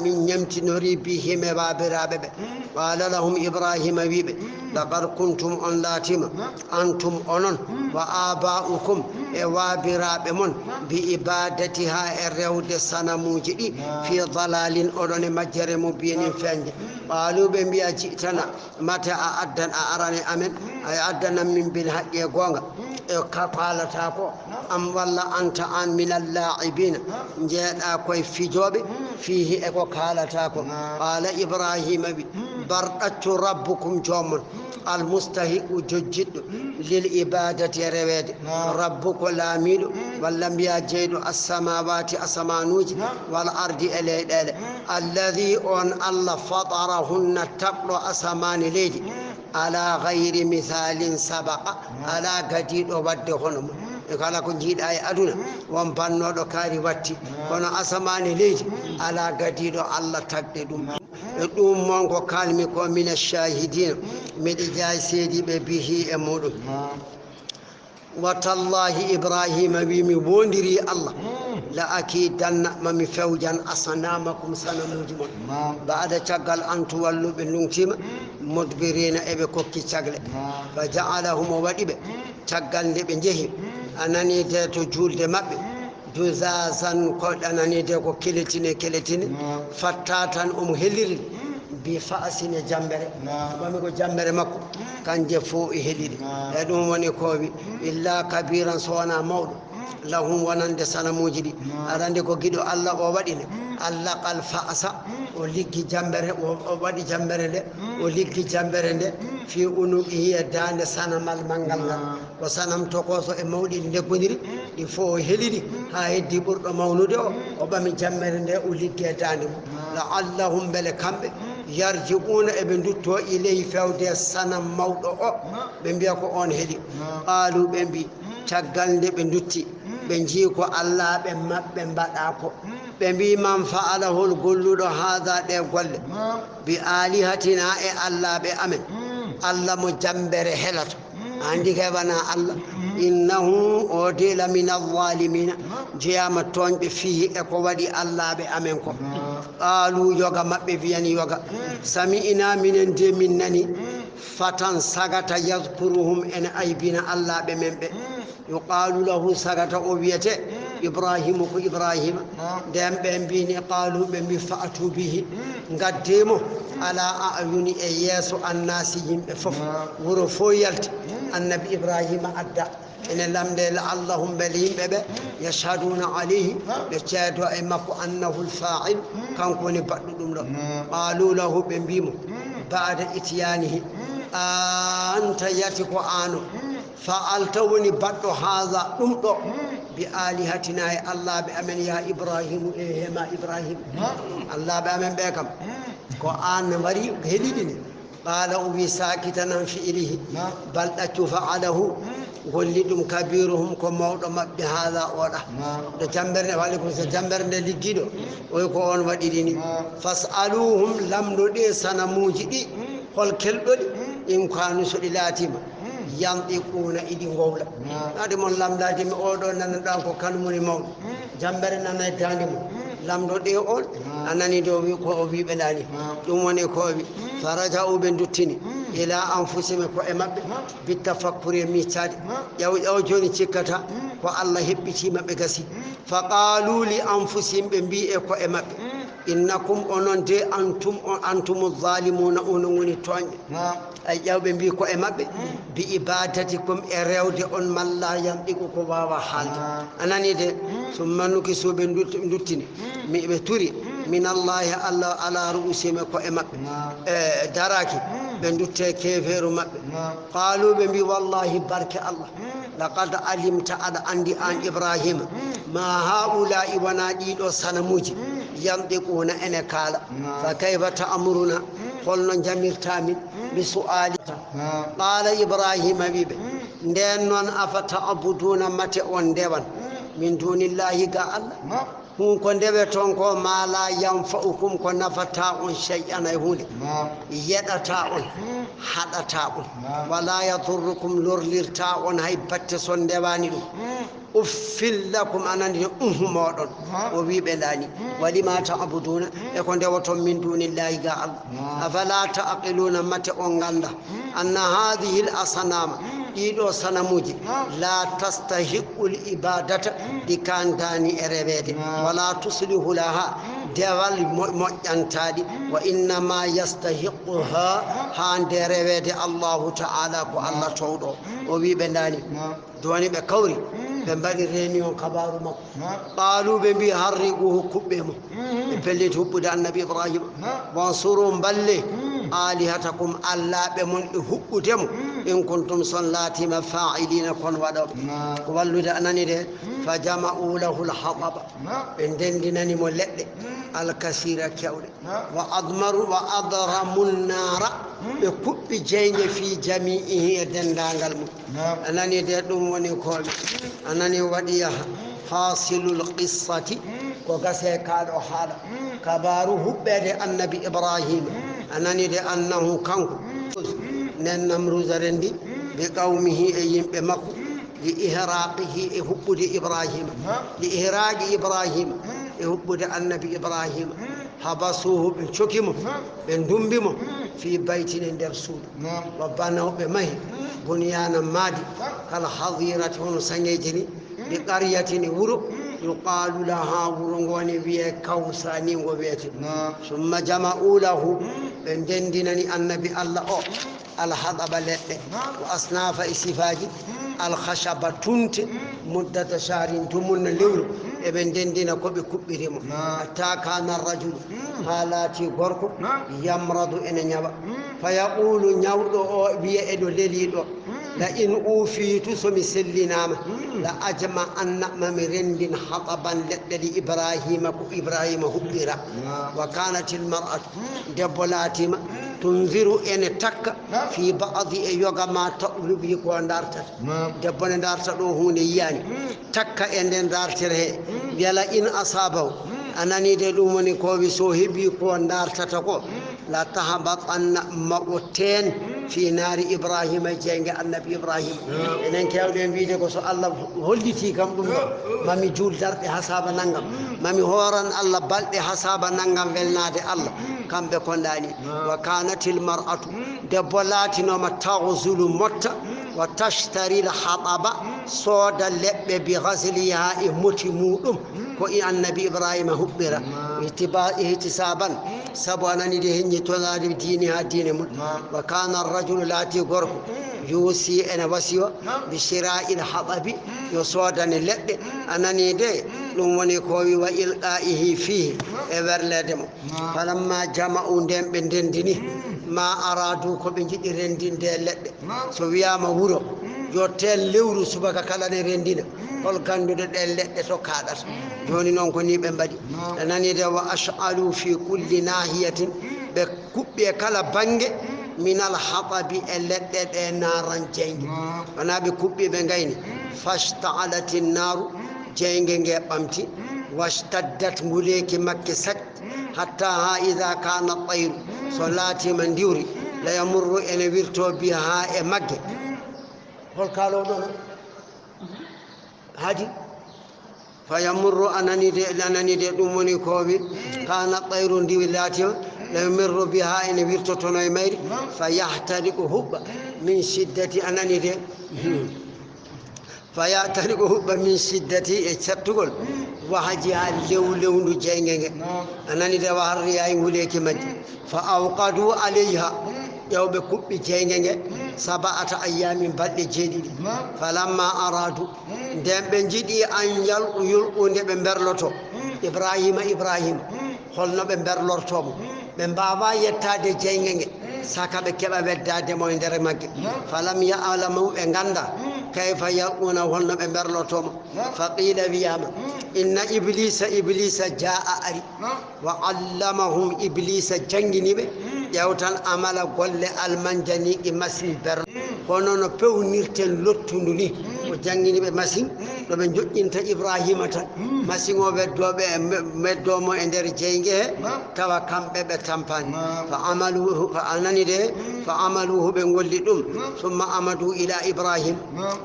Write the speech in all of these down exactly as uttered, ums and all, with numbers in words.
Min ñemtinori bihim e waabiraaɓe ɓe. Qala lahum Ibrahima wiiɓe, laqad kuntum on laatima, antum onon, wa aba'ukum e waabiraaɓe mon, bi ibadatiha e rewde sanamuuji ɗi, fi dalalin oɗon e majjere mubinin feeñde. Qalu ɓe mbiya ji'tana, mate a addan a arane amen, a addanan min bil haqqi e goonga, e ka kaalata ko, am walla anta an min al-la'ibina, jeeɗa koye fijooɓe, fiihi e ko kaalata ko. Qala Ibrahima wi, bal ɗaccu rabbukum joomon, al mustahiqu jojjitɗo, lil ibadati e reweede. Rabbu ko laamiiɗo, walla mbiya jeyɗo, as-samawati asamanuuji, wal ardi e leyɗeele. Alladhi on Allah fatarahunna taɓɗo asamaani leydi. Ala gayri misalin sabaqa, ala gadiiɗo wadde hono mum. E kala ko jiiɗa e aduna, won bannooɗo kaari watti, kono asamaani leydi, ala gadiiɗo Allah tagɗe ɗum. E ɗum mon ko kalmi ko mina shahidina, miɗi jaay seediiɓe bihi e muɗum. Wa tallahi Ibrahima wi mi wondiri Allah, la akidanna ma mi fewjan asnamakum sanamuuji mon. Baada caggal an tuwallu ɓe ndungtima, mudbirina eɓe kokki cagle. Fa ja'alahum o waɗi ɓe, caggal nde ɓe njehi, a nani de to julde maɓɓe, juzazan ko ɗanani de ko keletine keletine, fattatan omo heliri bi fa'sin e jambere. Ɓami ko jambere makko, kanje fo e heliri. E ɗum woni ko wi, illa kabiran so wona mawɗo, lahum wonande sanamuuji ɗi. Aɗa andi ko giɗo Allah o waɗi ne. Allaqal fa'sa, o liggi jambere, o, o waɗi jambere nde, o liggi jambere nde, fi unuqihi e daande sanamal manngal ngal. Ko sanam tokoso e mawɗi ɗi ndeggoniri, ɗi fof o heli ɗi, haa heddi ɓurɗo mawnude o, o ɓami jammere nde, o liggi e daande mum. La'allahum, mbele kamɓe, yarji'una, eɓe ndutto ilayhi, fewde sanam mawɗo o, ɓe mbiya ko on heli. Qaalu, ɓe mbi, caggal nde ɓe ndutti, ɓe njii ko allaaɓe maɓɓe mbaɗa ko. Ɓe mbi, man fa'alahul golluɗo haada ɗe golle, bi aalihatina e allaaɓe amen. Allah mo jammere helata. Andi kay wona Allah. Innahu o de la mina zalimina. Jeyaama tooñɓe fihi e ko waɗi allaaɓe amen ko. Qaalu yoga maɓɓe wiyani yoga. Sami'ina minen de min nani. Fatan sagata yazkuruhum ene aybina allaaɓe men ɓe. Yuqaalu lahu sagata o wiyete Ibrahimu ko Ibrahima. Nden ɓe mbini qaalu ɓe mbi fa'tu bihi. Ngaddee mo ala a'yuni e yeeso annaasi yimɓe fof. Wuro fof yalti. Annabi Ibrahima adda. Ene lamnde la'allahum mbele yimɓe ɓe yashhaduna alayhi ɓe ceedo e makko annahu al-fa'il kanko woni baɗɗo ɗum ɗo. Qaalu lahu ɓe mbi mo ba'da ityanihi anta yati ko ano. Fa'alta woni baɗɗo haza ɗum ɗo. Bi alihatina e allaaɓe amen ya Ibrahimu e hema Ibrahim. Allaaɓe amen ɓe kam. Ko an wari heliɗini. Qala o wi sakitanan fi'ilihi. Bal ɗaccu fa'alahu. Golli ɗum kabiruhum ko mawɗo maɓɓe haza oɗa. Ɗo jambere nde, wa alaikum salam, jambere nde liggiɗo. Oy ko on waɗirini. Fas'aluhum lamndo ɗe sanamuji ɗi. Hol kelɗoɗi? In kanu so ɗi laatima. Yantiquna iɗi ngowla. Ade mon lamndade mi oɗo nananɗa ko kanum woni mawɗo. Jambere nana e daande mum. Lamndo ɗe on a nani do wi ko o wi ɓe nani. Ɗum woni ko o wi. Faraja'u ɓe duttini. Ila anfusihim ko e maɓɓe. Bittafakkuri e miccade. Ƴaw ƴaw joni cikkata ko Allah heɓɓiti maɓɓe gasi. Faqalu li anfusihim ɓe mbi e ko e maɓɓe. Innakum onon de antum on antumu zalimuna onon woni tooñɓe. Ay ƴawɓe mbi ko e maɓɓe bi ibadatikum e rewde on malla yantiqu ko wawa haalde. A nani de. Summa nukisu ɓe ndut- nduttini mi ɓe turi min allahi allah ala ru'usihim ko e maɓɓe. E daraki ɓe dutte keferu maɓɓe. Qalu ɓe mbi wallahi barke allah. Laqad alimta aɗa andi an ibrahima ma haula'i wona ɗiɗo sanamuji yantiquna ene kaala. Fa kayfa ta'muruna holno jamirta min bi su'ali. Qala ibrahima wiɓe nden non afa ta'buduna mate on ndewan min dunillahi ga allah. Hun ko ndewe ton ko, ma la yanfa'ukum, ko nafata on shay'an hay huunde. Yeɗata on, haɗata on. Wala yadurrukum, lorlirta on hay batte son ndewani ɗum. Uffil lakum, anani de unhu moɗon. O wi ɓe ndani. Walima ta'buduna, e ko ndewoton min dunillahi ga Allah. Afala ta'qiluna, mate on ganda. Anna hadhihi al asnama, ɗiɗo sanamuji, la tastahiqqu al ibadata, ɗi kandani e rewede. Wala tuslihu laha, dewal mo-, moƴƴantaɗi. Wa innama yastahiqquha, ha nde rewede Allahu ta'ala, ko Allah towɗo. O wi ɓe ndani. Joni ɓe kawri, ɓe mbaɗi réunion kabaru makko. Qalu, ɓe mbi, harriquhu, kuɓɓe mo. Ɓe pelliti huɓɓude annabi Ibrahima. Wansuru, mballe, alihatakum, allaɓe mon, e huɓɓude mo. In kuntum, son laatima, fa'ilina, kon waɗoɓe. Ko wallude anani de. Fa jama'u lahu al-hatab. Ɓe ndendinani mo leɗɗe. Al-kasira, kewɗe. Wa admaru, wa adramu nara. Ɓe kuɓɓi jeyge fi jami'ihi, e dendagal mum. A nani de, ɗum woni ko mi. A nani, waɗi yaha. Hasilul qissati, ko gase kaɗo haala. Kabaru huɓɓede annabi Ibrahima. A nani de, annahu, kanko. Nen Namruza rendi, bi qawmihi, e yimɓe makko. Li ihraqihi, e huɓɓude Ibrahima. Li ihraqi Ibrahima, e huɓɓude annabi Ibrahima. Habasuhu, ɓe coki mo, ɓe ndumbi mo, fi baytin, e nder suudu. Wa banaw, ɓe mahi, bunyana, maadi, kal hadirati, hono saŋeeji ni, bi qaryatin, e wuro, yuqalu laha, wuro ngo ne wiye Kawsa, ni ngo wiyete. Summa jama'u lahu, ɓe ndendinani annabi Allah o. Alhaɗaba, leɗɗe, wa asnafa, e sifaaji, alhashaba, tunte, muddata shahrin, dumunna lewru, eɓe ndendina ko ɓe kuɓɓiri mo. Hatta kana rajulu, haa laati gorko, yamradu, ene ñawa. Fa yaqulu, ñawɗo o wiya e ɗo leliɗo, la in ufitu, so mi sellinama, la ajma anna, mami rendin haɗaban, leɗɗe, li Ibrahima, ko Ibrahima huɓɓira. Wa kanatil mar'atu, debbo laatima, tunziru, ene takka, fi ba'di, e yoga ma ta'lubi, ko dartata. Debbo ne darta ɗo huunde yiyani. Takka e nden dartere he. Yala in asabahu. A nani de, ɗum woni ko wi so heɓi ko dartata ko. La tahbatanna, ma o teen fi nari Ibrahima, jeyge annabi Ibrahima. Enen kewɗen wiide ko so Allah holliti kam ɗum ɗo. Mami juul darɗe ha saba nangam. Mami hooran Allah balɗe ha saba nangam welnaade Allah. Kamɓe kon ɗaani. Wa kanatil mar'atu, debbo laatinoma, taghzulu, motta, wa tashtaril haɗaba, sooda leɗɗe, bi ghazliha, e moti muɗum, ko i annabi Ibrahima huɓɓira. Ihtiba-, ihtisaban, sabu a nani de heññi tonaade diini ha diine mum. Wa kana rajulu, laati gorko, yusi, ene wasiyo, bi shira'il haɗabi, yo soodane leɗɗe, a nani de, ɗum woni ko wi wa ilqa'ihi fihi, e werleede mo. Falamma jama'u, nden ɓe ndendini, ma aradu, ko ɓe njiɗi rendinde e leɗɗe. So wiyama wuro, yo teen lewru subaka kala ne rendina, hol ganduɗo ɗen leɗɗe to kaɗata? Joni noon ko ni ɓe mbaɗi. A nani de, wa ash'alu fi kulli nahiyatin, ɓe kuɓɓi e kala bange, minal haɗabi, e leɗɗe ɗe naran jeyge. Wona ɓe kuɓɓi ɓe ngayni. Fashta'alatin naru, jeyge nge ɓamti. Washtaddat, nguleeki makke sat. Hatta ha ida kana tayru, so laatima ndiwri, la yamurru, ene wirto, biha, e magge. Hol kaalo ɗon? Hadi. Fa yamurru, a nani de, a nani de, ɗum woni ko wi, kana tayru, ndiwri laatima, la yamirru biha, ene wirtotono e mayri, fa yahtariqu, huɓɓa, min shiddati, a nani de. Fa yahtariqu, huɓɓa, min shiddati, e cattugol, wahajiha, lewlewndu jeyge nge. A nani de, wa harriha, e nguleeki majji. Fa awqadu alayha, ƴewɓe kuɓɓi jeyge nge, sab'ata ayyamin, balɗe jeeɗiɗi. Falamma aradu, nden ɓe njiɗi, an yalqu, yulqu, nde ɓe mberloto Ibrahima, Ibrahima, holno ɓe mberlorto mo? Ɓe mbawa yettade jeyge nge, saka ɓe keɓa weddaade mo e nder magge. Falam ya'lamu, ɓe ngannda, kayfa yalquna, holno ɓe mberlorto mo. Fa qila, wiyama, inna iblisa, iblisa jaa, ari. Wa allamahum, iblisa janngini ɓe ƴewtan amala, golle, almanjaniqi, masni berlo. Kono no pewnirten lottundu ni, o Janngini ɓe masin, ɗo ɓe njoƴƴinta Ibrahima tan. Masin o weddooɓe e me-, weddoo mo e nder jeynge he, tawa kamɓe ɓe tampaani. Fa amaluhu, fa anani de, fa amaluhu ɓe ngolli ɗum. Summa amadu ila Ibrahim,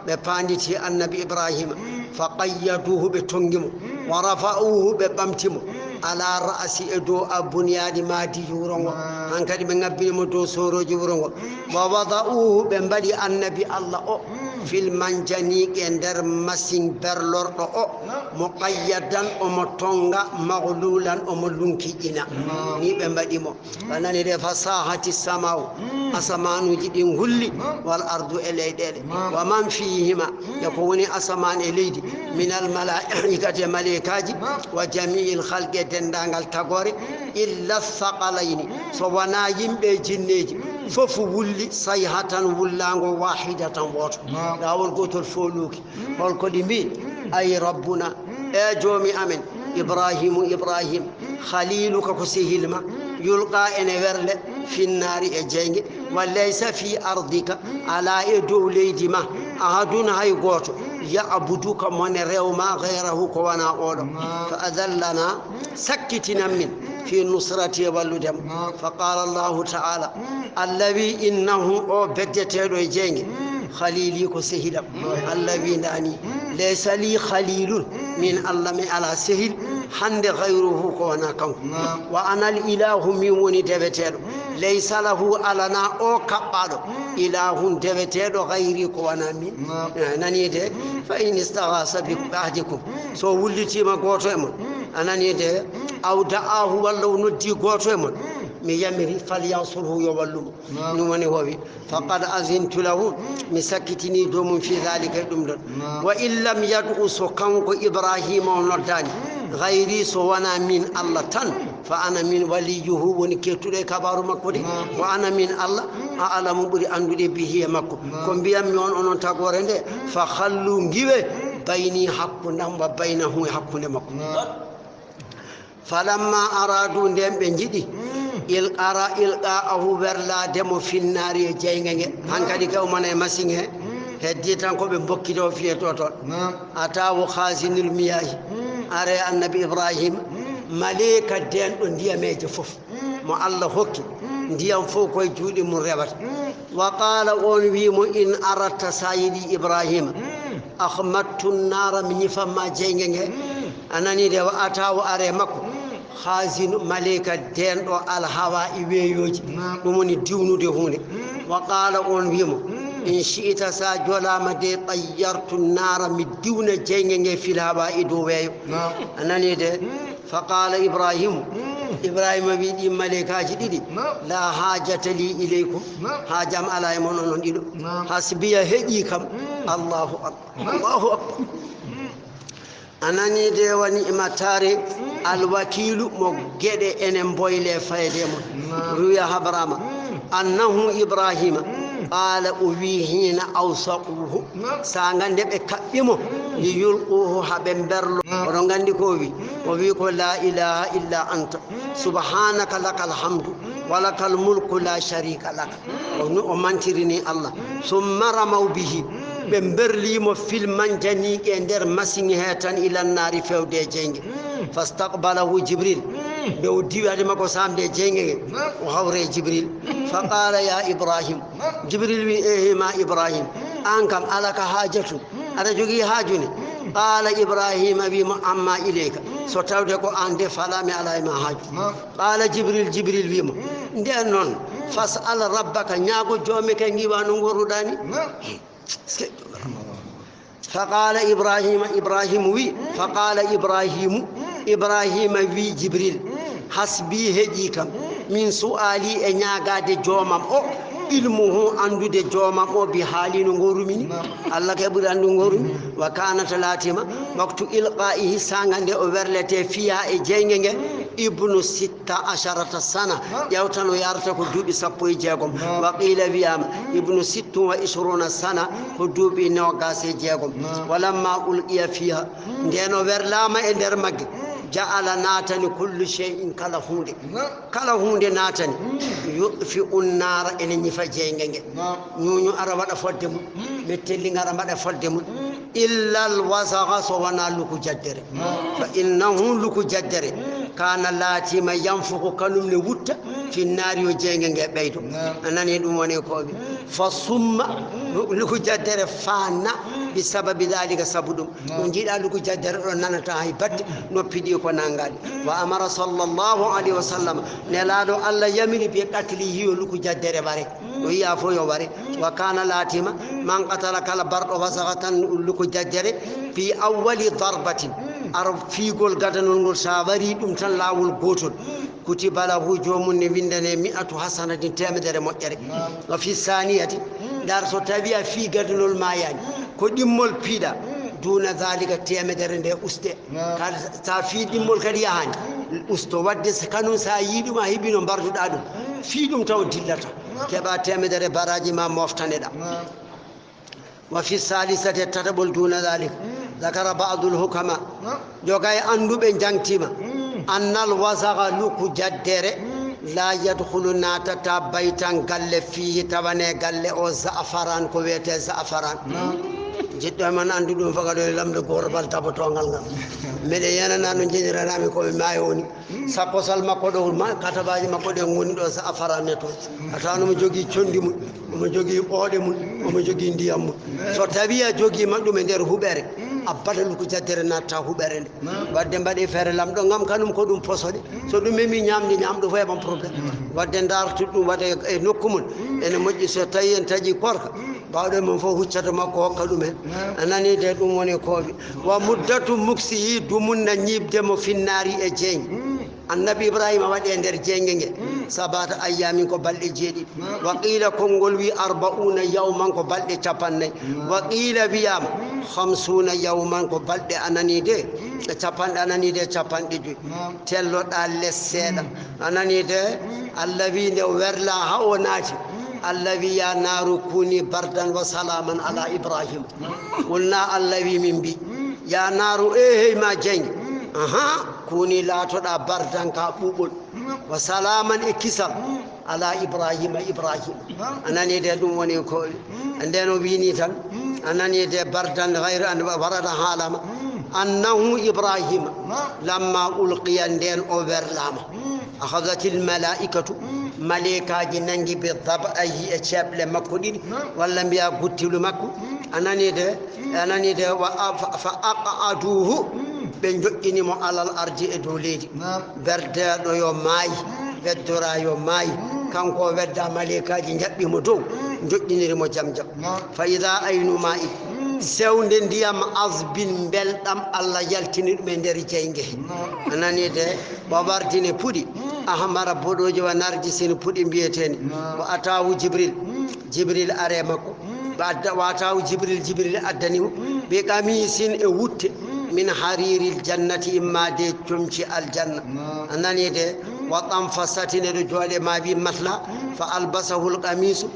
ɓe paanditi annabi Ibrahima. Fa qayyaduhu ɓe tonngi mo. Wa rafa'uhu ɓe ɓamti mo. Ala ra'si e dow a bunyaani maadi wuro ngo. Hankadi ɓe ngabbini mo dow soorooji wuro ngo. Wa wada'uhu ɓe mbaɗi annabi Allah o. Fil manjaniqi e nder masin berlorɗo o. Muqayyadan omo tonga, maghlulan omo lunki ina. Ni ɓe mbaɗi mo. A nani de, fa sahati samau, asamanuuji ɗin ngulli, wal ardu e leyɗeele, wa man fihima, e ko woni asamaan e leydi, minal malaikati e maleykaaji, wa jamiil khalqi e denndaangal tagoore, illa thaqalayni, so wonaa yimɓe e jinneeji, fof wulli sayhatan wullaango wahidatan wooto. Laawol gootol fooluuki. Holko ɗi mbii? Ay rabbuna, e joomi amen, Ibrahimu, Ibrahim, khaliluka ko sehil ma, yulqa ene werle, finnaari e jeynge, wa laysa fi ardika, alaa e dow leydi ma, ahadun hay gooto, ya'buduka mo ne rewma ghayrahu ko wonaa oɗo. Fa adallana, sakkitinan min, fi nusrati e wallude mo. Fa qala Allahu ta'ala, Allah wi, innahu o beddeteeɗo e jeynge, khalili ko sehilam. Allah wi ndani, laysa li khalilun, min Allah mi ala sehil, hande ghayruhu ko wonaa kanko. Wa ana al ilahu, min woni deweteeɗo. Laysa lahu, alana o kaɓɓaaɗo, ilahun deweteeɗo ghayri ko wonaa min. Eh, nani de, fa in istaghasa bi ahdikum, so wullitiima gooto e mon, a nani de, aw da'ahu, walla o noddi gooto e mon, mi yamiri, falyansurhu, yo wallu mo. Ɗum woni o wi, faqad azintu lahu, mi sakkitini dow mum fi dhalika e ɗum ɗon. Wa in lam yad'u, so kanko Ibrahima o noddaani, ghayri, so wonaa min Allah tan, fa ana min waliyuhu, woni kettuɗo e kabaaru makko de. Wa ana min Allah, a'lamu, ɓuri anndude, bihi, e makko. Ko mbiyanmi on onon tagoore nde, fa khallu, ngiwe, bayni, hakkundam, wa baynahu, e hakkunde makko. Falamma aradu, nden ɓe njiɗi, ilqara, ilqa'ahu, werlaade mo finnaari e jeynge nge. Hankadi ka umana e masin he, heddi tan ko ɓe mbokkito fiyeto toon. Atawo khazinul miyahi, are annabi Ibrahima, maleyka deenɗo ndiyameeje fof, mo Allah hokki ndiyam fof koye juuɗe mum rewata. Wa qala, on wi mo, in aratta, sa yiɗi Ibrahima, akhmattu nara, mi ñifan ma jeynge nge. A nani de, wa atawo, are makko, khazinu, maleyka deenɗo alhawa e weeyooji, ɗum woni diwnude huunde. Wa qala, on wi mo, in shi'ta, sa jolama de, tayyartu nara, mi diwna jeynge nge fil hawa e dow weeyo. A nani de? Fa qala Ibrahimu, Ibrahima wi ɗi maleykaaji ɗiɗi, la hajata li ilaykum, haajam ala e mon onon ɗiɗo. Hasbiya, heƴi kam. Allahu akbar. Allahu akbar. A nani de, wa ni'matare, alwakilu, mo geɗe enen boyle fayde mon. Ruwiya habrama, annahu Ibrahima, qala, o wi, hina awsaquhu, saanga nde ɓe kaɓɓi mo, li yulquhu, ha ɓe mberlo. Oɗon nganndi ko o wi? O wi ko, la ilaha illa anta, subhanaka, lakal hamdu, wa lakal mulku, la sharika laka. O nu-, o mantirini Allah. Summa ramaw bihi, ɓe mberli mo fil manjaniqi, e nder masin he tan, ilan naari, fewde e jeynge. Fastaqbalahu Jibril, nde o diwi hade makko samde e jeynge nge, o hawre e Jibril. Fa qala, ya Ibrahim, Jibril wi, ehe ma Ibrahim, an kam alaka hajatu, aɗa jogii haaju ne? Qala Ibrahima wi mo, amma ilayka, so tawde ko an de, fala, mi ala e ma haaju. Qala Jibril, Jibril wi mo, nden noon, fas'al rabbaka, ñaago joomi ka ngiwa no ngorruɗaa ni. Fa qala Ibrahima, Ibrahima wi, fa qala Ibrahimu, Ibrahima wi Jibril, hasbi, heƴi kam, min su'ali, e ñaagaade joomam o, ilmuhu, anndude joomam o, bi haali, no ngorumi ni. Allah kay ɓuri anndu ngorumi. Wa kanat, laatima, waktu ilqaihi, saanga nde o werlete, fiha, e jeynge nge, ibnu sitta asharata sana, ƴewta no yarata ko duuɓi sappo e jeegom. Wa qila, wiyama, ibnu sittin wa ishruna sana, ko duuɓi nogas e jeegom. Walamma ulqiya fiha, nden o werlama e nder magge, ja'ala, naatani, kullu shay'in, kala hunde, kala hunde naatani, yutfi'u nara, ene ñifa jeynge nge. Ñuñu ara waɗa fodde mum, mettelli ngara mbaɗa fodde mum. Illa alwasaga, so wonaa luku jaddere. Fa innahu, luku jaddere, kana, laatima, yanfuku, kanum ne wutta, fi nnaari, yo jeynge nge ɓeydo. A nani ɗum woni ko wi. Fa summa, luku jaddere faanna, bi sababi dalika, sabu ɗum. No njiiɗa luku jaddere ɗo nanata hay batte, noppi ɗi ko nangaɗi. Wa amara sallallahu alayhi wa sallam, Nelaaɗo Allah yamiri bi qatlihi, yo luku jaddere ware. O yiya fof yo ware. Wa kana, laatima, man qatala, kala barɗo wasaga tan luku jaddere, fi awwali darbatin, ara fiigol gadanol ngol, sa wari ɗum tan laawol gootol, kutiba lahu, joomum ne windane mi'atu hasanatin, teemedere moƴƴere. Wa fi saniyati, ndar so tawi a fii gadanol ma yani, ko ɗimmol piiɗa, duna dalika, teemedere nde usɗe. Kadi sa fii ɗimmol kadi yahani, usto. Wadde so kanum sa yii ɗum a heɓino mbarduɗa ɗum, fii ɗum taw dillata. Keɓa teemedere baraaji ma moftaneɗa. Wa fi salisati, tataɓol, duna dalik, zakara ba'dul hukama, joga e annduɓe jangtima, annal wasaga, luku jaddere, la yadkhulu, natata, baytan, galle, fihi, tawane galle o za'afaran, ko wiyete za'afaran. Jiɗɗo e mon anndu ɗum, faga ɗo e lamɗo gorbal tabotongal ngal. Miɗen yenana no jeñiranami ko mi maayo woni. Sakkosal makko ɗo, ma, katabaji makko ɗen ngoni ɗo, za'afaran ne toon. A tawan omo jogii condi mum, omo jogii ɓooɗe mum, omo jogii ndiyam mum. So tawi a jogii ma ɗum e nder huɓere, a baɗa luku jaddere natta huɓere nde. Wadde mbaɗe feere lamɗo ngam kanum ko ɗum posoɗe. So ɗum memi ñamde, ñamɗo fof heɓan problème. Wadde ndartu ɗum, waɗa e nokku mum. Ene moƴƴi so tawi en taƴi korka, bawɗo e mum fof huccata makko hokka ɗum en. A nani de, ɗum woni kooɓe. Wa muddatu muksihi, dumunna ñiiɓde mo, finnaari, e jeynge. Annabi Ibrahima waɗi e nder jeynge nge sabata ayyamin, ko balɗe jeeɗiɗi. Wa qila, konngol wi arba'una yawman, ko balɗe capannay. Wa qila, wiyama khamsuna yawman, ko balɗe, a nani de, e capanɗe, a nani de, capanɗe joyi. Telloɗa les seeɗa, a nani de. Allah wi nde o werla ha o naati, Allah wi ya naru kuni bardan wa salaman ala Ibrahim. Qulna, Allah wi min mbi ya naru, e hey ma jeynge, aha, kuni, laatoɗa bardan, ka ɓuɓol, wa salaman, e kisal, ala Ibrahima, Ibrahima. A nani de, ɗum woni ko nden o wini tan. A nani de, bardan gayra an warada, haalama annahu Ibrahima lamma ulqiya, nden o werlama, akhadhatil malaikatu, malaikaji nangi, bi dab'ayhi, e ceeɓle makko ɗiɗi, walla mbiya guttilu makko. A nani de, a nani de, wa a-, fa, fa aq'aduhu, ɓe joƴƴini mo alal ardi, e dow leydi. Berdeɗo yo maay, weddora yo maay. Kanko o wedda, malaikaaji njaɓɓi mo dow, joƴƴiniri mo jam jam. Fa ida aynu ma'i, sewnde ndiyam, azbin, mbelɗam, Allah yaltini ɗum e nder jeynge. A nani de, wa wardine puɗi, ahmara, boɗooji, wa narjisin, puɗi mbiyeteeni. Wa atahu Jibril, Jibril are makko. Ɓe adda, wataw Jibril, Jibril addani mo, ɓe qamisin, e wutte, min hariril jannati, immade comci aljanna. A nani de, wa tanfasatin, eɗo jooɗe ma wi matla, fa albasahul qamisu,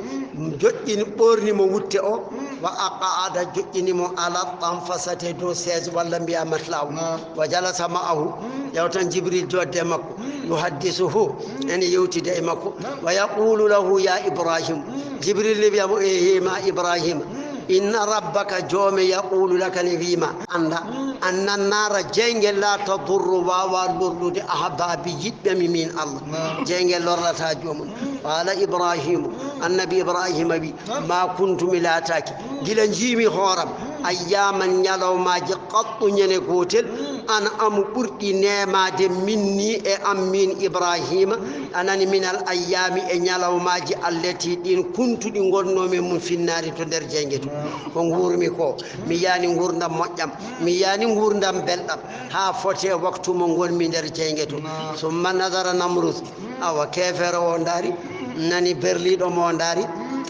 joƴƴini, ɓorni mo wutte o, wa aqaada, joƴƴini mo ala tanfasate dow sees walla mbiya matla o. Wa jalasa ma'ahu, yewtan Jibril joɗde e makko. Yuhaddisuhu, ene yewtida e makko. Wa yaqulu lahu, ya Ibrahim. Jibril ne wiya mo, ehe ma Ibrahima. Inna rabbaka, joome, yaqulu laka, ne wima, anda, anna nara, jeynge, la tadurru, wawa lorlude, ahbabi, yiɗɓe mi, min Allah. Jeynge lorlata joomum. Qala Ibrahimu, annabi Ibrahima wi, ma kuntu, mi laataki, gila njiimi hooram, ayyaman, ñalawmaaji, qattu, ñande gootel, an amu, ɓurɗi neemaade, minni, e am min Ibrahima, a nani, minal ayyaami, e ñalawmaaji, allati, ɗin, kuntu, ɗi ngonnoomi, mum finnaari, to nder jeynge to. Ko nguurmi ko, mi yaani nguurndam moƴƴam, mi yaani nguurndam belɗam, haa fotee waktu mo ngonmi nder jeynge to. Summa nadara Namrus, awa, keefeero o ndaari, nani berliiɗo mo ndaari,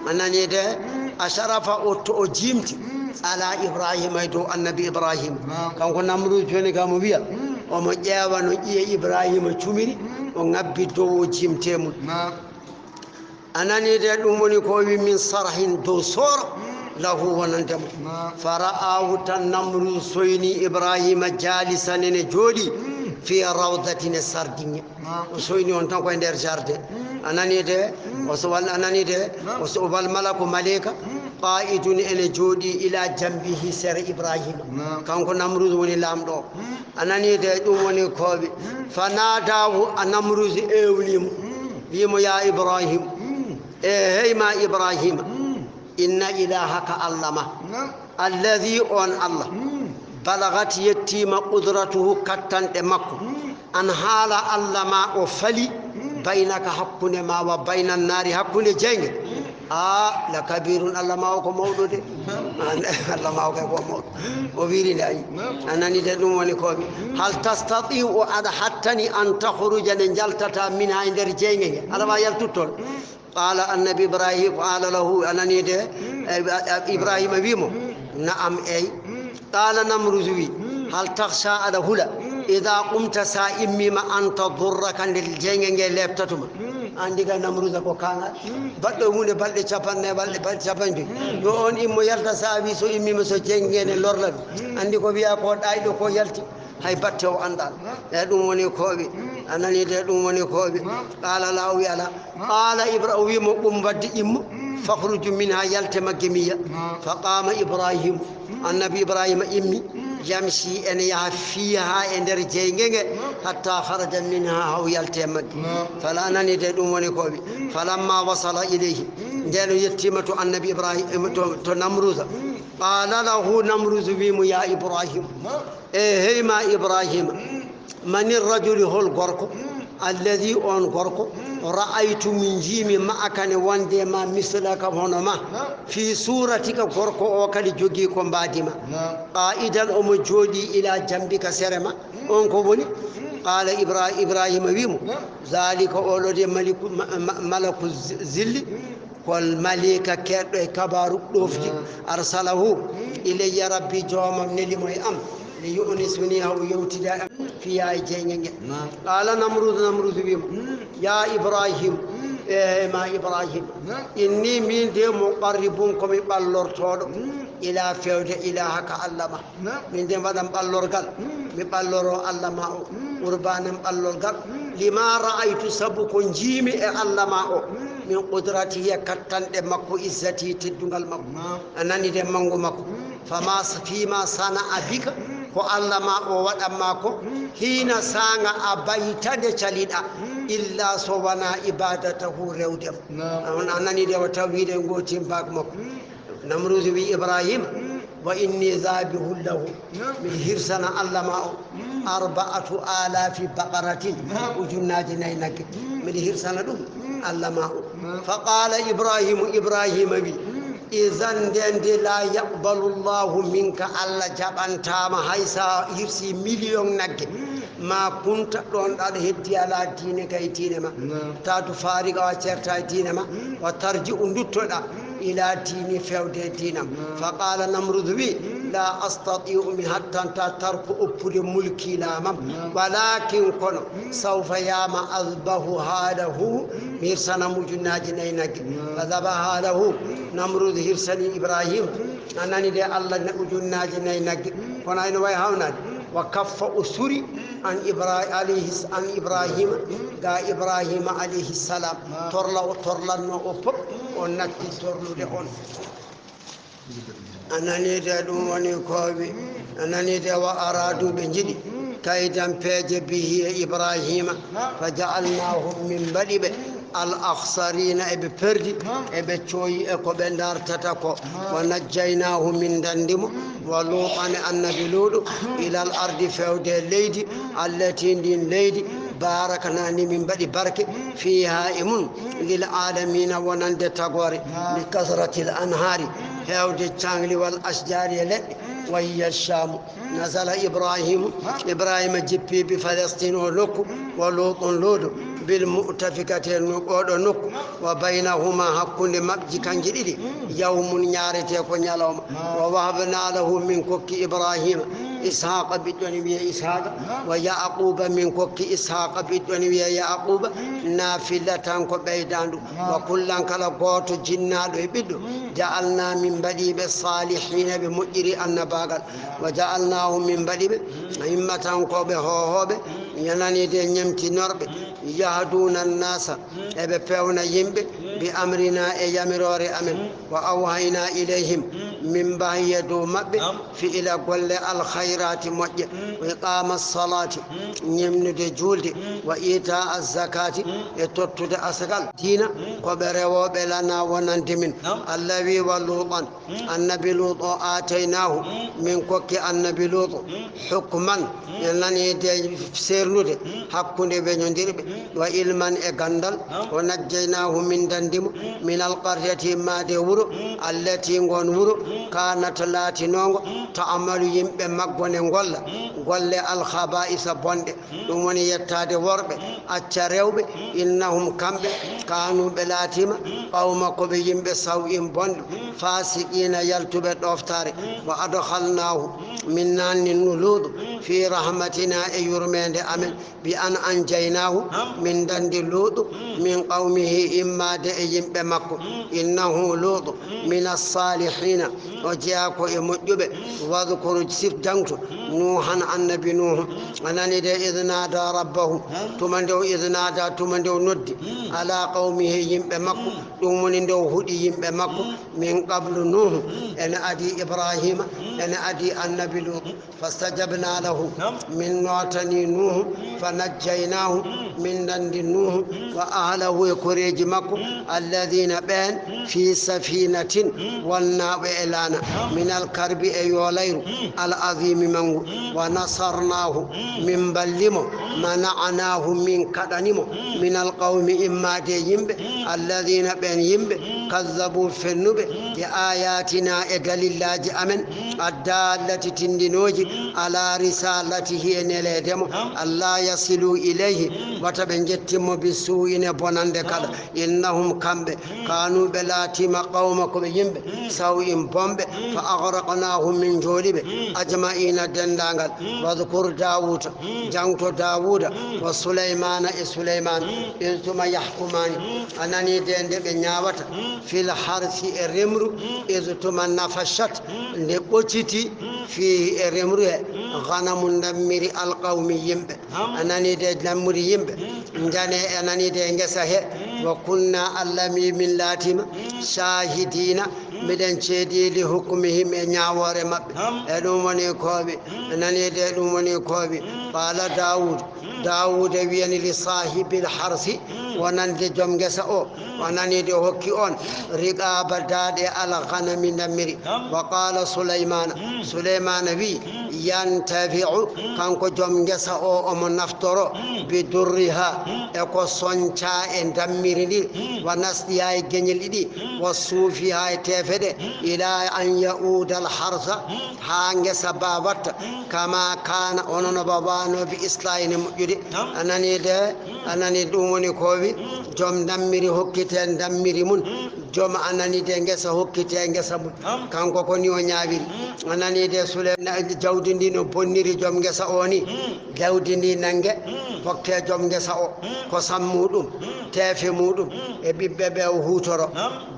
a nani de, asharafa, o to o jimti, ala Ibrahima, e dow annabi Ibrahima. Kanko Namrus jooni kam o wiya, omo ƴeewa no ƴiye Ibrahima cumiri, o ŋabbi dow o jimte mum. A nani de, ɗum woni ko o wi, min sarhin, dow sooro, lahu, wonande mo. Fara'ahu, tan Namrus soyni Ibrahima, jalisan, ene jooɗi, fi rawdatin, e sardiŋŋe. O soyni on tan ko e nder jardin. A nani de, o so wal, a nani de, o so wal malaku, maleyka, Qa'idun ene jooɗii ila jambihi sere Ibrahima. Naam. Kanko Namrud woni laamɗo o. Hmm. A nanii de ɗum woni kooɓe. Hmm. Fa naadaahu a Namrud ewnii mo. Hmm. Wii mo, "Ya Ibrahim." Hmm. E hey ma Ibrahima. Hmm. Inna ilahaka Allah ma. Naam. Alladhi on Allah. Hmm. Balagat yettiima qudratuhu kattanɗe makko. Hmm. An haala Allah ma o fali, mm, baynaka hakkunde ma wa baynan naari hakkunde jeynge. Mm. A la kabirun Allah ma o ko mawɗo de. Mm. Allah ma o kay ko mawɗo. Mm. O wiiri nde ayi. Mm. A nani de ɗum woni ko mi. Mm. Hal tastati'u o aɗa hattani an takhruja nde jaltata min ha e nder jeynge nge. Aɗa wa yaltut toon. Mm. Qala annabi Ibrahim, qala lahu, a nani de, mm, eh, eh, Ibrahima wi mo, mm, na'am, ey. Mm. Qala Namrud wi, mm, hal takhsha aɗa hula, mm, idha qumta sa immima an tadurraka nde jeynge nge leɓtatuma. Mm. Andi ga Namruda ko kangal. Mm. Baɗɗo hunde balɗe capanɗe, balɗe, balɗe capanɗe joyi. Mm. Yo on immo yalta sa wi so immima so jeynge nge ne lorla ɗum. Mm. Andi ko wiya ko ɗayɗo ko yalti. Hay batte o anndaa. E ɗum woni kooɓe. A nanii de, ɗum woni kooɓe. Qala la, o wi ala. Qala Ibra-, o wi mo, "Qum, wadde immo. Fakhruj minha, yalte magge miya." Fa qama Ibrahim. Annabi Ibrahima immi. Yamshi, ene yaha fiha e nder jeynge nge. Hatta kharaja minha, haa o yalti e magge. Fala, a nanii de, ɗum woni kooɓe. Falamma wasala ilayhi. Ndeen o yettiima to annabi Ibrahim, to, to Namruda. Qala lahu, Namruda wi mo, "Ya Ibrahim." E hey ma Ibrahima, mani rajuli, hol gorko, alladhi, on gorko, ra'aytu, min njiimi, ma'aka, ne wonde ma, mislaka, hono ma, fi suratika, gorko o kadi jogii ko mbaadi ma, qa'idan, omo jooɗii, ila jambika, sere ma, on ko woni? Qala Ibra-, Ibrahima wi mo, dhalika, oɗo de maliku, ma-, ma-, malaku zi-, zilli, Ko maleyka keedɗo e kabaaru ɗoofdi. Naam. Arsalahu, mm, ilayya rabbi, joomam neli mo e am, li yu'nisuni, haa o yewtida e am, fiha, e jeynge nge. Naam. Qaala Namruudu, Namruudu wi mo, mm, ya Ibrahim, mm, e ma Ibrahim, naam, inni, min de, muqarribun, ko mi ɓallortooɗo, mm, ila, fewde, ilahaka, Allah ma. Naam. Min de mbaɗan ɓallorgal. Mm. Mi ɓalloro Allah ma o. Mm. Qurbanan ɓallorgal. Mm. Lima ra'aytu, sabu ko njiimi e Allah ma o. Mm. Min qudratihi, e kattanɗe makko, izzati, teddungal makko. Naam. A nani de manngu makko. Mm. Fama s-, fima sana'a bika, mm, ko Allah ma o waɗan ma ko, mm, hina saanga a bayta nde caliɗa, mm, illa so wona ibadatahu, rewde mo. Naam. A, a nani de o tawi wiide ngootin baak makko. Mm. Namruudu wi Ibrahima, mm, wa inni zaabihun lahu. Naam. Miɗo hirsana Allah ma o, mm, arba'atu alafi baqaratin, naam, ujunnaaje nayi nagge. Mm. Miɗo hirsana ɗum, mm, Allah ma o. Naam. Fa qaala Ibrahimu, Ibrahima wi, mm, izan, nden de, la yaqbalu Allahu minka, Allah jaɓantaama hay sa hirsi miliyon nagge. Mm. Ma kunta ɗon ɗaɗa heddi ala diine kay diine ma. Naam. Ta tu fariga wa certa e diine ma. Mm. Wa tarji'u, nduttoɗa. Mm. Ila diini, fewde e diinam. Naam. Fa qala Namrud wi, mm, la astati'u, mi hattanta tarku oppude mulki laamam. Naam. Walakin kono, mm, sawfa yama azbahu halahu, mm, mi hirsana mo ujunnaaji nayi nagge. Naam. Fa zabaha lahu, mm, Namrud hirsani Ibrahim. Mm. A nani de Allah na ujunnaaji nayi nagge. Mm. Kono ayno way hawnade. Mm. Wa kaffa, o suri, an Ibra-, alayhi s-, an Ibrahima, ga Ibrahima alayhi salam. Torla o torlanno o pop, o natti torlude on. A nani de ɗum woni kooɓe. A nani de wa aradu, ɓe njiɗi. Kaydan peeje bihi e Ibrahima. Fa ja'alnahum, min mbaɗi ɓe. Al akhsarina, eɓe perdi, eɓe cooyi e ko ɓe dartata ko. Wa najjaynahu, min dandi mo, wa Lutan, e annabi Luuɗu, ilal ardi, fewde e leydi, allati, ndin leydi, barakna, ndi min mbaɗi barke, fiha, e mum, lil alamina, wonande tagoore, li kasratil anhari, heewde cangli, wal ashjari, e leɗɗe, wa hiya Shaamu. Nazala Ibrahimu, Ibrahima jippi bi Falastin o nokku, wa Lutun Luudu, bil mu'tafikati e no-, oɗo nokku, wa baynahuma hakkunde maɓɓe kanji ɗiɗi, yawmun ñaarete ko ñalawma. Wa wahabna lahu min kokki Ibrahima Ishaqa ɓiɗɗo ne wiye Ishaqa, wa Yaquba min kokki Ishaqa ɓiɗɗo ne wiye Yaquba, nafilatan ko ɓeydandu, wa kullan kala gooto jinnaaɗo e ɓiɗɗo, ja'alna min mbaɗi ɓe salihina ɓe moƴƴiri annabagal. Wa ja'alnahum min mbaɗi ɓe a'immatan ko ɓe hoohooɓe, yanani de ñemtinorɓe, يهدون الناس, eɓe pewna yimɓe, بأمرنا, e yamiroore amen, وأوحينا إليهم, min wahyii dow maɓɓe, فعل golle الخيرات moƴƴe, وإقام الصلاة, ñemnude juulde, وإيتاء الزكاة, e tottude asakal. Diina, ko ɓe rewooɓe لنا wonande min. Allah wi, ولوطا, Annabi Luutu o, آتيناه, min kokki Annabi Luutu, حكما, e naniide seernude hakkunde weñondirɓe, وعلما, e ganndal, ونجيناه, min ndanndi mo, من القرية, immaade wuro, التي, ngon wuro, كانت, laatinoongo, تعمل, yimɓe maggo ne ngolla golle الخبائث bonɗe. Ɗum woni yettaade worɓe, acca rewɓe, إنهم, kamɓe, كانوا, ɓe laatiima, قوم, ko ɓe yimɓe, سوء, bonɓe, فاسقين, yaltuɓe ɗooftaare. وأدخلناه, min naatnii Luutu, في رحمتنا, e yurmeende amen, بأن أنجيناه, min ndanndi Luutu, من قومه, immaade e yimɓe makko, إنه, Luutu, من الصالحين, o jeyaa ko e moƴƴuɓe. واذكر, sif, jaŋto, نوحا, Annabi Nuuhu, a nanii de, إذ نادى ربه, tuma nde o, إذ نادى, tuma nde o noddi, على قومه, yimɓe makko, ɗum woni nde o huɗi yimɓe makko, من قبل, Nuuhu, ene adii Ibraahiima, ene adii Annabi Luutu. فاستجبنا له, min nootanii Nuuhu, فنجيناه, min ndanndi Nuuhu, وأهله, e koreeji makko, الذين, ɓeen, في سفينة, wonnaaɓe e laana, من الكرب, e yoolayru, العظيم, manngu. ونصرناه, min mballi mo, منعناه, min kaɗani mo, من القوم, immaade e yimɓe, الذين, ɓeen yimɓe, كذبوا, fennuɓe, بآياتنا, e dalillaaji amen, الدالة, tinndinooji, على رسالته, e neleede mo, ألا يصلوا إليه, wata ɓe njettin mo, بسوء, e bonannde kala. إنهم, kamɓe, كانوا, ɓe laatiima, قوم, ko ɓe yimɓe, سوء, bonɓe. فأغرقناهم, min njooli ɓe, أجمعين, denndaangal. واذكر داود, jaŋto Daawuuda, وسليمان, e Suleymaana, إذ, tuma, يحكمان, a nanii de, nde ɓe ñaawata, في الحرث, e remru, إذ, tuma, نفشت, nde ɓoccitii, فيه, e remru he, غنم, ndammiri, القوم, yimɓe. A nanii de, ndammiri yimɓe. Njane, a nanii de, ngesa he. وكنا, Allah wi, min laatiima, شاهدين, miɗen ceedii, لحكمهم, e ñaawoore maɓɓe. E ɗum woni koowi, a nanii de, ɗum woni koowi. قال داود, Daawuuda wi'ani, لصاحب الحرث, wonande joom ngesa o, a nanii de, o hokki on, رقاب, daaɗe, الغنم, ndammiri. وقال سليمان, Suleymaana wi, ينتفع, kanko joom ngesa o, omo naftoro, بضرها, e ko soñcaa e ndammiri ndi, ونسجها, e geñel ɗiɗi, وصوفها, e teefe ɗe, إلى أن يعود الحرث, haa ngesa ba watta, كما كان, hono no ba waanoo, بإصلاحه, ene moƴƴude. A nanii de, a nanii, ɗum woni koowi, joom ndammiri hokkitee ndammiri mum, joom, a nanii de, ngesa hokkitee ngesa mum. Kanko ko ni o ñaawiri. A nanii de, Suley-, na-, jawdi ndi no bonniri joom ngesa o ni. Jawdi ndi nannge, hokkee joom ngesa o, kosam muuɗum, teefe muuɗum, e ɓiɓɓe ɓe o huutoro.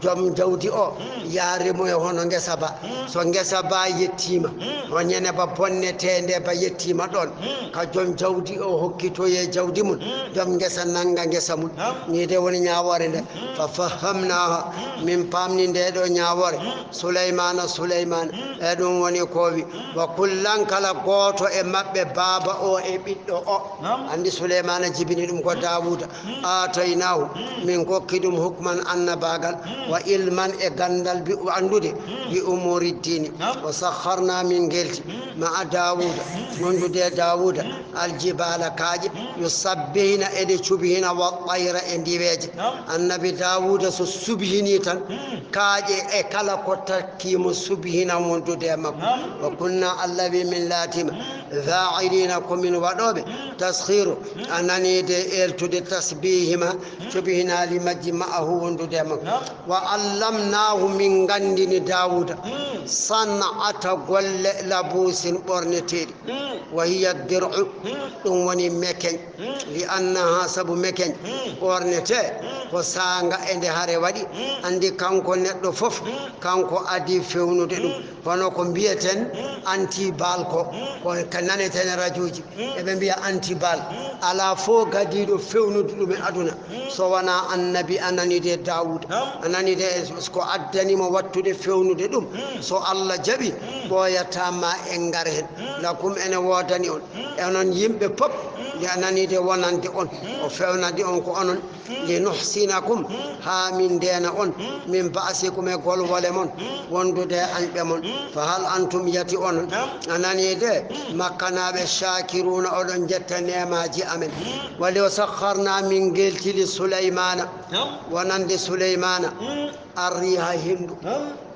Joom jawdi o yaari mo e hono ngesa ba. So ngesa ba yettiima, o ñande ba bonneteende ba yettiima ɗoon, ka joom jawdi o hokkitoyee jawdi mum, joom ngesa nannga ngesa mum. Nii de woni ñaawoore nde. ففهمناها, min paamni nde ɗo ñaawoore, سليمان, Suleymaana. E ɗum woni koowi, وكلا, kala gooto e maɓɓe, baaba o e ɓiɗɗo o. Anndi Suleymaana jibini ɗum ko Daawuuda. آتيناه, min kokki ɗum, حكما, annabaagal, وعلما, e ganndal, bi-, anndude, بأمور الدين. وسخرنا, min ngelti, مع داود, wondude e Daawuuda, الجبال, kaaƴe, يسبحن, eɗe cubhina, والطير, e ndiweeje. Annabi Daawuuda so subhinii tan, kaaƴe e kala ko takkii mo subhina wondude e makko. وكنا, Allah wi, min laatiima, فاعلين, ko min waɗooɓe, تسخير, a nanii de, eeltude, تسبيحهما, cubhinaali majji, معه, wondude e makko. وعلمناه, min nganndini Daawuuda, صنعة, golle, لبوس, ɓorneteeɗi. وهي درع, ɗum woni mekeñ. لأنها, sabu mekeñ ɓornetee ko saanga e nde hare waɗi. Anndi kanko neɗɗo fof, kanko adii fewnude ɗum. Hono ko mbiyeten anti-balle ko, ko Nanetene rajoji, eɓe mbiya antibal. Alaa fof gadiiɗo fewnude ɗum e aduna, so wonaa annabi, a nanii de, Daawuda. A nanii de, ko addani mo wattude fewnude ɗum. So Allah jaɓi, ɓooyataa ma en ngar heen. Lakum ene woodani on, onon yimɓe pop, nde a nanii de wonande on, o fewnande on ko onon. Linuhsinakum, haa min ndeena on, min ba'sikum, e golwole mon, wondude e añɓe mon. Fa hal antum, yati onon, a nanii de, makkanaaɓe, shaakiruuna, oɗon njetta neemaaji amen. Wa law sakharna, min ngeltini Suleymaana, wonande Suleymaana, arriiha henndu,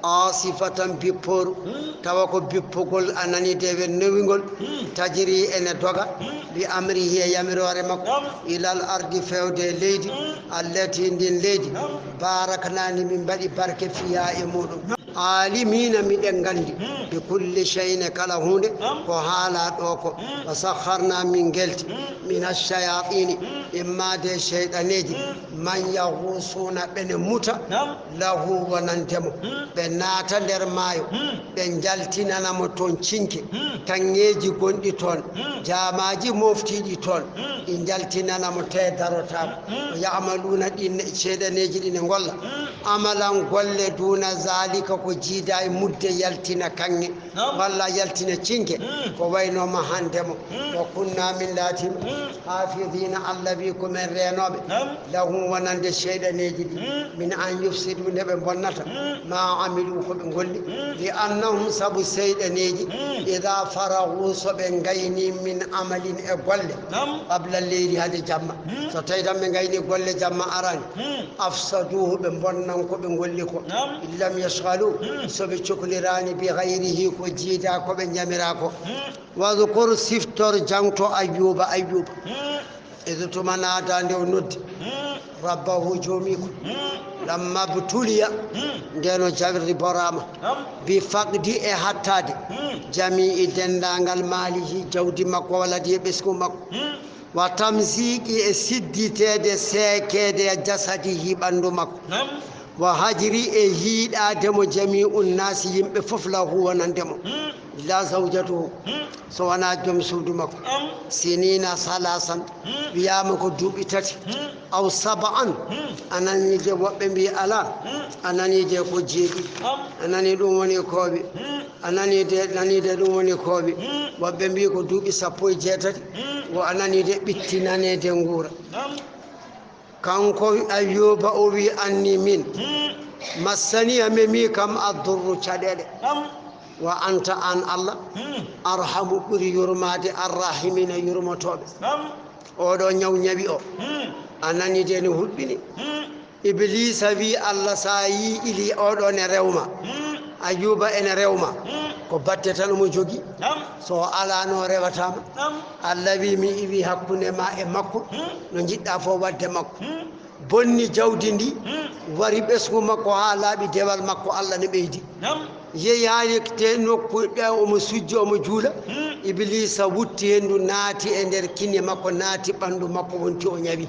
aasifatan, bippooru, tawa ko bippugol, a nanii de, wen nowingol, tajri, ene doga, bi amrihi, e yamiroore makko, ilal ardi, fewde e leydi, allati, ndin leydi, baaraknaa, ndi min mbaɗi barke, fiihaa, e muɗum. Aalimiina, miɗen nganndi, bi kulli shay'in, e kala huunde, ko haalaa ɗoo ko. Wa sakharna, min ngelti, mina shayaatiini, imma de seyɗaneeji, man yahuusuuna, ɓene muta, lahu, wonande mo, ɓe naata nder maayo, ɓe njaltinana mo toon cinke, kaŋŋeeji gonɗi toon, jaamaaji mooftiiɗi toon, ɗi njaltinana mo, tee darotaako. O ya'maluuna, ɗin seyɗaneeji ɗi ne ngolla, amalan, golle, duuna zaalika, ko jiidaa e mudde yaltina kaŋŋe, walla yaltina cinke, ko waynoo mahande mo. Wa kunna, min laatima, haafidiina, Allah wi ko men reenooɓe, lahum, wonande seyɗaneeji ɗi, min an yufsidu, nde ɓe mbonnata, ma amilu, ko ɓe ngolli, li annahum, sabu seyɗaneeji, ida faragu, so ɓe ngayni, min amalin, e golle, qabla leyli, hade jamma, so tawi tan ɓe ngayni golle, jamma arani, afsaduhu, ɓe mbonnan ko ɓe ngolli ko, in lam yashghalu, so ɓe cokliraani, bi ghayrihi, ko jiidaa ko ɓe njamiraa ko. Wadhkur, siftor, jaŋto Ayyuuba, Ayyuuba. Id, tuma naada nde o noddi rabbahu, joomiiko. Lamma btuliya, ndeen o jarriboraama. Bi faqdi, e hattaade. Jamii, denndaangal, maalihi, jawdi makko, waladi, e ɓesngu makko. Wa tamziqi, e sidditeede, seekeede, jasadihi, ɓanndu makko. Wa hajri, e hiiɗaade mo, jamii'un naasi, yimɓe fof, lahu, wonande mo. Illa zawjatahu, so wonaa joom suudu makko. Siniina salaasan, wiyaama ko duuɓi tati. Aw saba'an, a nanii de, woɓɓe mbii alaa, a nanii de ko jeeɗiɗi. A nanii ɗum woni kooɓe. A nanii de, nanii de ɗum woni kooɓe. Woɓɓe mbii ko duuɓi sappo e jeetati. Wo a nanii de ɓitti naneede nguura. Kanko Ayyuuba o wi, anni min, massaniya memi kam addurru caɗeele. Wa anta an Allah, arhamu ɓuri yurmaade, arrahimina yurmotooɓe. Oɗo ñaw ñawi o, a nani de ne hulɓini. Ibliisa wi Allah, sa yi ili oɗo ne rewma. Ayyuuba ene rewma, ko batte tan omo jogi. So o alano rewatama. Allah wi mi iwi hakkunde ma e makko, no jiɗɗa fof wadde makko. Bonni jawdi ndi, wari ɓesngu makko haa laaɓi, dewal makko Allah ne ɓeydi. Yehi haa yettii nokku ɗe omo sujja, omo juula. Ibliisa wutti henndu, naati e nder kine makko, naati ɓanndu makko, wonti o ñawi.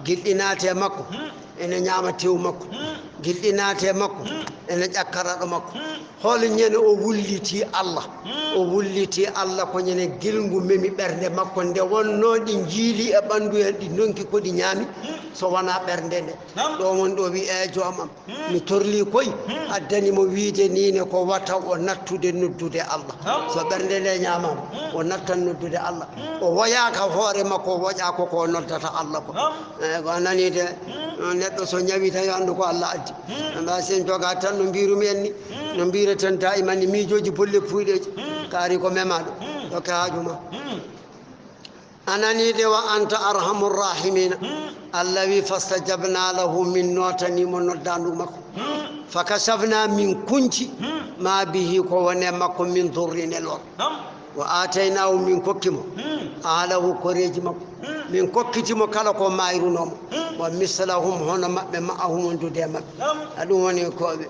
Gilɗi naati e makko, ene ñaama tew makko. Gilɗi naati e makko, ene ƴakka raɗo makko. Hol ñande o wulliti Allah? O wulliti Allah ko ñande gilngu memi ɓernde makko, nde wonnoo ɗi njiili e ɓanndu heen, ɗi ndonki ko ɗi ñaami, so wonaa ɓernde nde. Ɗo won ɗo wi, "Ee joomam, mi torlii koy." Addani mo wiide nii ne ko wata o nattude noddude Allah. So ɓernde nde ñaamaama, o nattan noddude Allah. O woyaaka hoore makko, o woƴaa ko ko noddata Allah ko. Eey, ko a nanii de, neɗɗo so ñawi tawi anndu ko Allah addi. Mbaa sen jogaa tan no mbiirumi en ni, no mbiireten daa'iman ni, miijooji bolle puuyɗeeji. Kaari ko memaaɗo, yokke haaju ma. A nanii de, wa anta arhamur rahimina. Allah wi, fastajabna lahu, min nootanii mo noddaandu makko. Fakashafna, min kunci, ma bihi, ko woni e makko, min durrin, e lor. Wa aataynaahu, min kokki mo, ahlahu, koreeji makko. Min kokkiti mo kala ko mayrunoo mo. Wa mislahum, hono maɓɓe, ma'ahum, wondude e maɓɓe. A ɗum woni ko ɓe.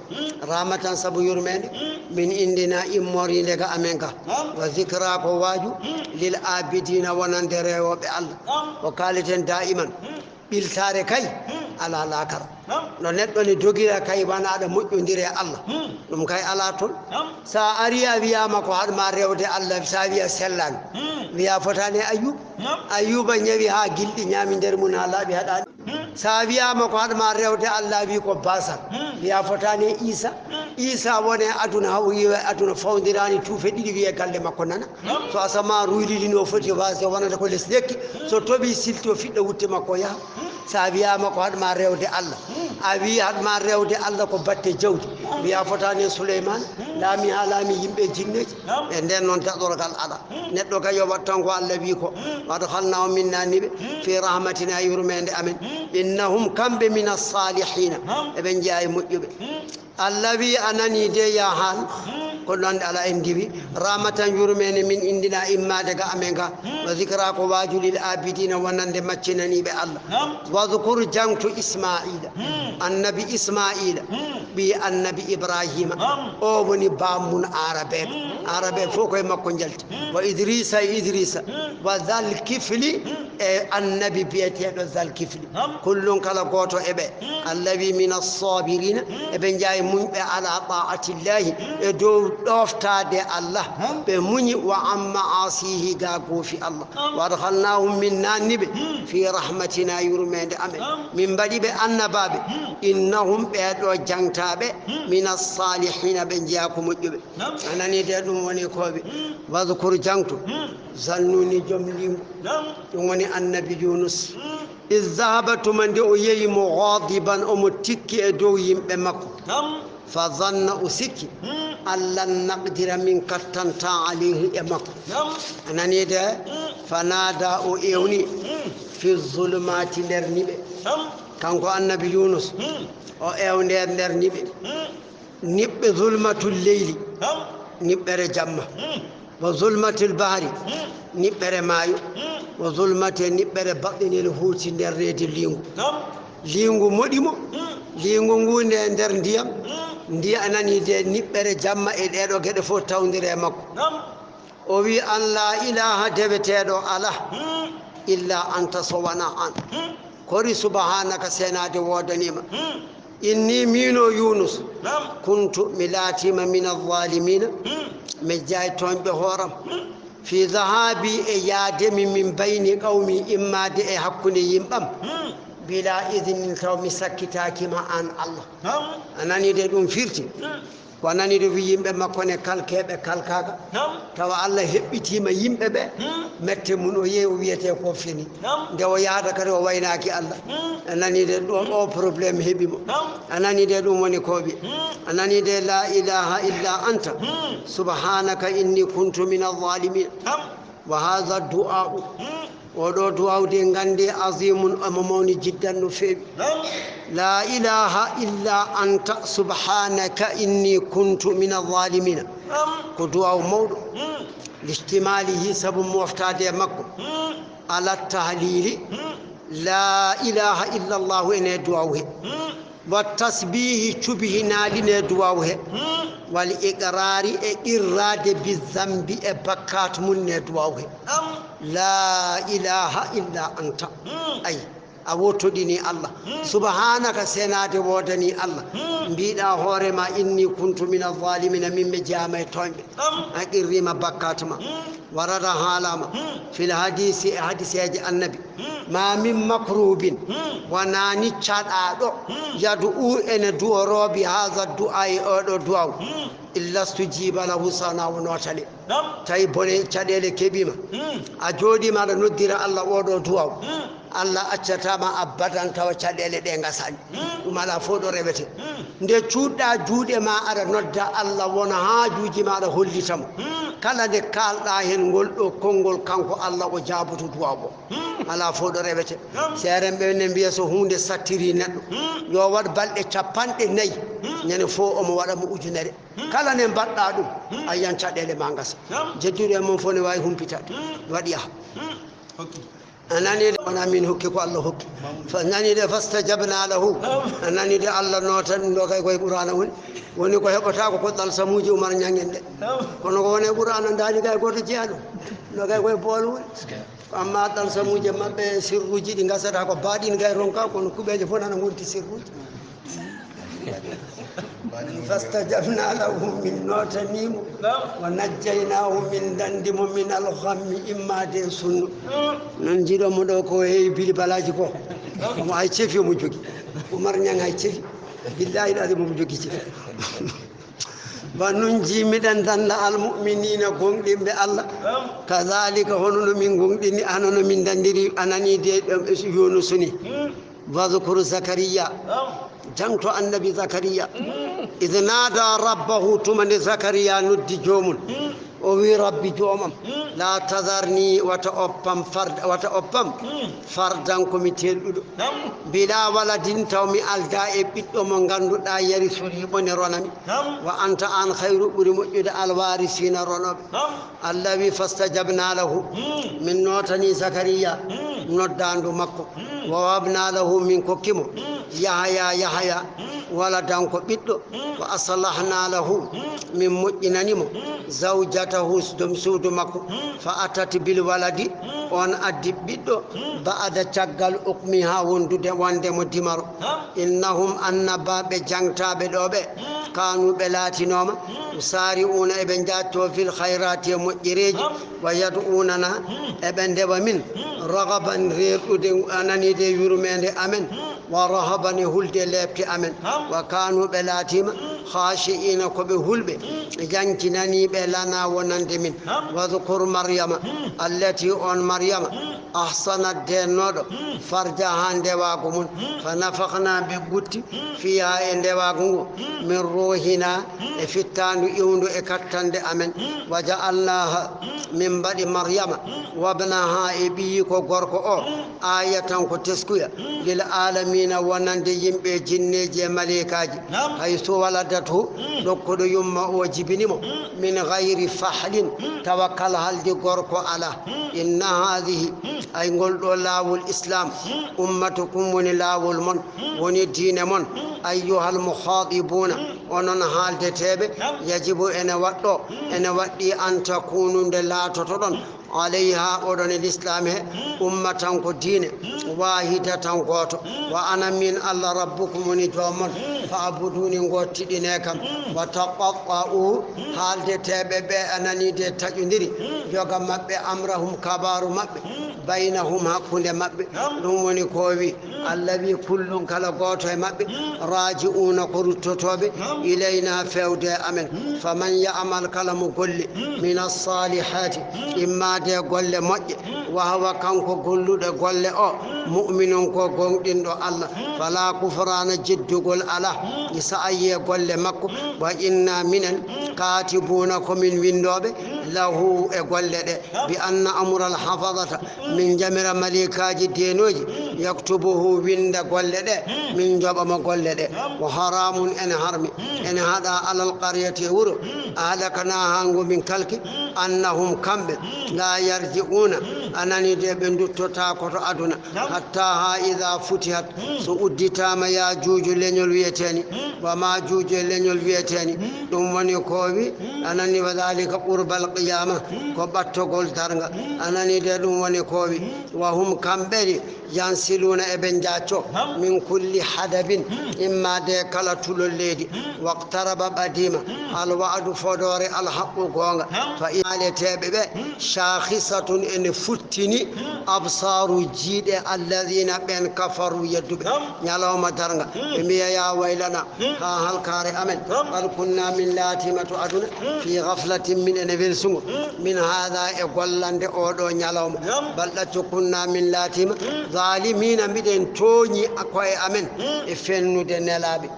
Rahmatan, sabu yurmeende, min indina, immoriinde ga amen ga. Wa zikra, ko waaju, lil abidina, wonande rewooɓe Allah. Ko kaaleten daa'iman. Ɓiltaare kay, alaa laakara. No neɗɗo ne dogira kay, wona aɗa moƴƴondiri e Allah. Ɗum kay alaa toon. So a arii a wiyaama ko haɗ ma rewde Allah, so a wiya sellaani. Wiya fotaani e Ayyuba. Ayyuba ñawi haa gilɗi ñaami nder mum haa laaɓi haɗaani. So a wiyaama ko haɗ ma rewde Allah, a wii ko baasal. Wiya fotaani e Iisa. Iisa woni e aduna, haw yiwa e aduna fawndiraani tuufe ɗiɗi, wiye galle makko nana. So asamaan ruylidi no foti waasde wonande ko les lekki. So toɓi silti o fiɗɗa wutte makko yaha. So a wiyaama ko haɗ ma rewde Allah, a wii haɗ ma rewde Allah ko batte jawdi, wiya fotaani e Suleymaana, laami haa laami yimɓe jinneeji. E nden noon daɗorgal alaa. Neɗɗo kay yo waɗ tan ko Allah wii ko. Wa adkhalnahum, min naatni ɓe, fi rahmatina, yurmeende amen. Innahum, kamɓe, mina salihina, eɓe njeyaa e moƴƴuɓe. Allah wii, a nanii de, ya haal. Ko ɗon ala en ndiwi rahmatan, yurmeende min indina immaade ga amen ga. Wa zikra, ko waaju, lil abidina, wonande maccinaniiɓe Allah. Wadhkur, jaŋtu, Ismaila, annabi Ismaila, ɓii annabi Ibrahima. O woni baamun Aarabeeɓe. Aarabeeɓe fof koye makko njalti. Wa Idrisa, e Idrisa. Wa Zal Kifli, e annabi biyeteeɗo Zal Kifli. Kullun, kala gooto e ɓe, Allah wii, mina sabirina, eɓe njeyaa e muñɓe, ala taatillahi, e dow ɗooftaade Allah, ɓe muñi, wa an maasihi, ga goofi Allah. Wa adkhalnahum, min naatni ɓe, fi rahmatina, yurmeende amen. Min mbaɗi ɓe annabaaɓe. Innahum, ɓee ɗoo jaŋtaaɓe, mina salihina, ɓe njeyaa ko moƴƴuɓe. A nanii de, ɗum woni ko ɓe. Wadhkur, jaŋtu, Zannuni, joom liingu. Ɗum woni annabi Yunus. Iz zahaba, tuma nde o yehi, mughadiban, omo tikki e dow yimɓe makko. Fa zanna, o sikki, an lan naqdira, min kattantaa, alayhi, e makko. A nanii de? Fa naada, o ewni, fi zulumaati, nder niɓe. Kanko annabi Yunus, o ewnde nder niɓe. Niɓɓe zulmatul leyli, niɓɓere jamma. Wa zulmatil bahri, niɓɓere maayo. Wa zulmati, niɓɓere baɗɗinel huuti nder reedi liingu. Liingu moɗi mo. Liingu ngu nde nder ndiyam. Ndiya, a nanii de, niɓɓere jamma e ɗee ɗoo geɗe fof tawndiri e makko. O wii, an laa ilaaha, deweteeɗo alaa, illa anta, so wonaa aan. Kori, subhaanaka, seenaade woodanii ma. Inni, miino Yunus, kuntu, mi laatiima, mina zaalimiina, mi jeyaa e tooñɓe hooram. Fii zahaabi, e yaade mi, min bayni qawmi, immaade e hakkunde yimɓam. Bilaa idnin, taw mi sakkitaaki ma aan Allah. A nanii de, ɗum firti. Ko a nanii de, wi yimɓe makko ne kalkee, ɓe kalkaaka. Tawa Allah heɓɓitiima yimɓe ɓe, mette mum o yehi, o wiyetee ko fini. Nde o yahata kadi o waynaaki Allah. A nanii de, ɗo, o problème heɓi mo. A nanii de, ɗum woni ko wi. A nanii de, laa ilaaha illa anta, subhaanaka inni kuntu mina zaalimiin. Wa haadha du'aa'u. Oɗo duwaaw de, nganndee, azimun, omo mawni, jiddan, no feewi. Laa ilaaha illa anta, subhaanaka inni kuntu mina zaalimiina. Ko duwaaw mawɗo. Lijtimaalihi, sabu moftaade e makko. Ala tahliili, laa ilaaha illa Allaahu, ene duwaaw he. Wa tasbiihi, cubi hinaali ne duwaaw he. Wal iqraari, e qirraade, bi zambi, e bakkaat mum ne duwaaw he. Laa ilaaha illa anta. Ay, a wottoɗinii Allah. Subhaanaka, seenaade woodanii Allah. Mbiiɗaa hoore ma, inni kuntu mina zaalimiina, min mi jeyaama e tooñɓe. A qirriima bakkaat ma. Warada, haalaama, fil hadiisi, e hadiseeje Annabi, ma min makruubin, wonaani caɗaaɗo, yad'u, ene du'oroo, bi haadha du'aa'i, oɗo duwaaw, illa stujiiba lahu, so wonaa o nootane. Tawi bone caɗeele keɓiima, a jooɗiima aɗa noddira Allah oɗo duwaaw, Allah accataa ma abadan tawa caɗeele ɗe ngasaani. Ɗum alaa fof ɗo rewete. Nde cuuɗɗaa juuɗe ma aɗa nodda Allah, wona haajuuji ma aɗa hollita mo. Kala nde kaalɗaa heen ngol ɗo konngol, kanko Allah o jaaboto duwaaw o. Alaa fof ɗo rewete. Seerenɓe ne mbiya so huunde sattirii neɗɗo, yo waɗ balɗe capanɗe nayi, ñande fof omo waɗa mo ujunere. Kala nde mbaɗɗaa ɗum, a yiyan caɗeele ma ngasa. Jedduɗo e mon fof ne waawi humpitaade. Waɗi yaha. A nanii de, wonaa min hokki, ko Allah hokki. Fa-, nanii de, fastajabnaa lahu. A nanii de, Allah nootan ɗum ɗo kay koye Qur'aana woni. Woni ko heɓotaako ko ɗalsamuuji Umar Ñaŋ en ɗe. Kono ko woni e Qur'aana, ndaani kay gooto jeyaa ɗum. Ɗo kay koye bool woni. Ko amma ɗalsamuuji maɓɓe, sirruuji ɗi ngasata ko baaɗin kay ronka, kono kuɓeeje fof nana ngonti sirruuji. Fastajabna lahu, min nootanii mo. Wa najjaynaahu, min danndi mo, min alhammi, immaade e sunnu. Non jiɗo mo ɗo ko heewi bili balaaji ko. Mo ay cefi mo jogi. Umar Ñang ay cefi. Billahi ɗaɗi mo jogi cefi. Wa nunji, miɗen dannda almu'miniina, gonɗinɓe Allah. Kadhalika, hono no min gonɗini, hano no min danndiri, anani de, ɗum, Yunusu ni. Wadhkur Zakariya. Jangto annabi Zakariya. Idh nada rabbahu, tuma nde Zakariya noddi joomum. O wi, "Rabbi joomam, la tadharni, wata oppam farda, wata oppam fardan ko mi teelɗuɗo. Bila waladin, taw mi alda e ɓiɗɗo mo ngannduɗaa yarisuni mo ne ronami. Wa anta an khayru, ɓuri moƴƴude alwarisiina ronooɓe." Allah wi, "Fastajabna lahu." Min nootani Zakariya noddaandu makko. Wa wahabna lahu, min kokki mo Yahaya, Yahaya, waladan ko ɓiɗɗo. Wa aslahna lahu, min moƴƴinani mo zawjatahu, joom suudu makko. Fa atat bil waladi, on addi ɓiɗɗo. Ba'da, caggal, ukmiha, wondude, wonde mo dimaro. Innahum, annabaaɓe jangtaaɓe ɗo ɓe, kanu, ɓe laatinooma, yusari'una, eɓe njaacco, fil khayrati, e moƴƴereeji, wa yad'unana, eɓe ndewa min, ragaban, reerɗude, anani de, yurmeende amen, wa rahaban, e hulde leepte amen. Wa kanu, ɓe laatiima, khashi'ina, ko ɓe hulɓe, yankinaniiɓe, lana, wonande min. Wadhkur Maryama, allati, on Maryama, ahsanat, deennooɗo, farjaha, ndewaagu mum, fa nafakhna, min gutti, fiha, e ndewaagu ngu, min ruhina, e fittaandu iwndu e kattande amen, wa ja'alnaha, min mbaɗi Maryama, wabnaha, e ɓiyiiko gorko o, ayatan, ko teskuya, lil alamina, wonande yimɓe, jinneeji e maleykaaji. Haythu waladathu, nokku ɗo yumma o jibini mo, min ghayri fahlin, tawa kalhaldi gorko alaa. Inna hadhihi, ay ngol ɗo laawol Islam, ummatukum, woni laawol mon, woni diine mon, ayyuhal mukhatibuuna, onon haaldeteeɓe, yajibu, ene waɗɗo, ene waɗɗi, an takunu, nde laatotoɗon, alayha, oɗon e Lislaam he, ummatan, ko diine, wahidatan, gooto. Wa ana, min Allah, rabbukum, woni joom mon, fa'buduni, ngottiɗine kam. Wa taqatta'u, haaldeteeɓe ɓe, anani de, taƴondiri, yoga maɓɓe, amrahum, kabaaru maɓɓe, baynahum, hakkunde maɓɓe. Ɗum woni ko o wi, Allah wi, kullun, kala gooto e maɓɓe, raji'una, ko ruttotooɓe, ilayna, fewde e amen. Faman ya'mal, kala mo golli, mina salihati, immaade e golle moƴƴe, wa huwa, kanko golluɗo golle o, mu'minun, ko gomɗinɗo Allah, fala kufrana, jeddugol alaa, li sa'yihi, e golle makko, wa inna, minen, katibuna, ko min winndooɓe, lahu, e golle ɗe, bi anna amural hafadata, min njamira maleykaaji deenooji, yaktubuhu, winnda golle ɗe, min njoɓa mo golle ɗe. Wa haramun, ene harmi, ene haɗa, alal qaryati, e wuro, ahlaknaha, ngo min kalki, annahum, kamɓe, la yarji'una, anani de, ɓe nduttotaako to aduna, hatta, ha, idha futihat, so udditaama Yaajuuju, leñol wiyeteeni, wa Maajuuju, e leñol wiyeteeni, ɗum woni ko o wi, anani, wa dhalika qurbal qiyama, ko ɓattogol darnga, anani de, ɗum woni ko o wi, wa hum, kamɓe ɗi, yansiluna, eɓe njaacco, min kulli hadabin, immaade kala tulol leydi, waqtaraba, ɓadiima, al wa'du, fodoore, al haqqu, goonga, fa in, haaleteeɓe ɓe, shakhisatun, ene futtini, absaru, jiiɗe, alladhina, ɓen, kafaru, yedduɓe, ñalawma darnga, ɓe mbiya, ya waylana, ha halkaare amen. Bal kunna, min laatiima to aduna, fi ghaflatin, min ene welsungo, min hada, e gollande oɗo ñalawma. Bal ɗacco, kunna, min laatiima, zalimina, miɗen tooñi koye amen e fennude nelaaɓe.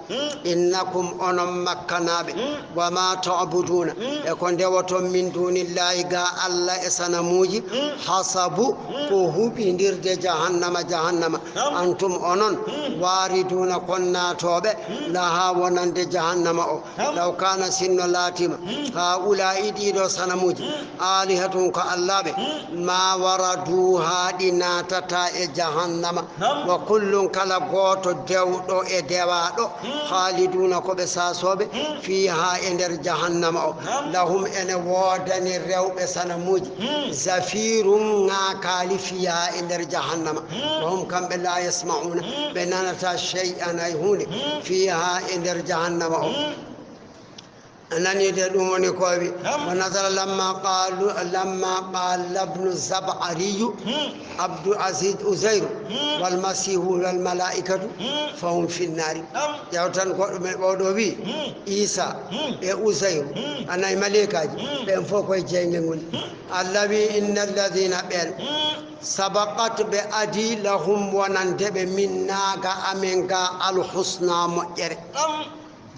Innakum, onon Makkanaaɓe, wa ma ta'buduna, e ko ndewoton, min dunillahi, ga Allah e sanamuuji, hasabu, ko huɓindirde jahannama, jahannama. Antum, onon, wariduna, kon naatooɓe, laha, wonande jahannama o. Law kana, sinno laatiima, haula'i, ɗiɗo sanamuuji, alihatun, ko allaaɓe, ma waraduha, ɗi naatata e jahannama. jahannama. Nam. Wa kullun, kala gooto dewɗo e dewaaɗo, hmm, khaliduna, ko ɓe saasooɓe, hmm, fiha, e nder jahannama o. Nam. Lahum, ene woodani rewɓe sanamuuji, hmm, zafirun, ŋaakaali, fiha, e nder jahannama. Hmm. Wa hum, kamɓe, la yasma'una, hmm, ɓe nanata shay'an, hay huunde, hmm, fiha, e nder jahannama o. Hmm. A nanii de, ɗum woni ko o wi. Nam. Wa nazala lamma qaalu, lamma qaala ibnu Zab'ariyu, hmm, Abdul Aziz Uzayru, hmm, wal Masihu wal malaa'ikatu, hmm, fahum fin naari. Nam. Ƴeew tan goɗɗo men ɓawɗo wi, hmm, Isa, hmm, e Uzayru, hmm, a nanii maleykaaji, hmm, ɓen fof koye jeynge ngoni. Hmm. Allah wi, inna alladhina, ɓen, hmm, sabaqat, ɓe adii, lahum, wonande ɓe, minna, ga amen ga, al husna, moƴƴere. Nam.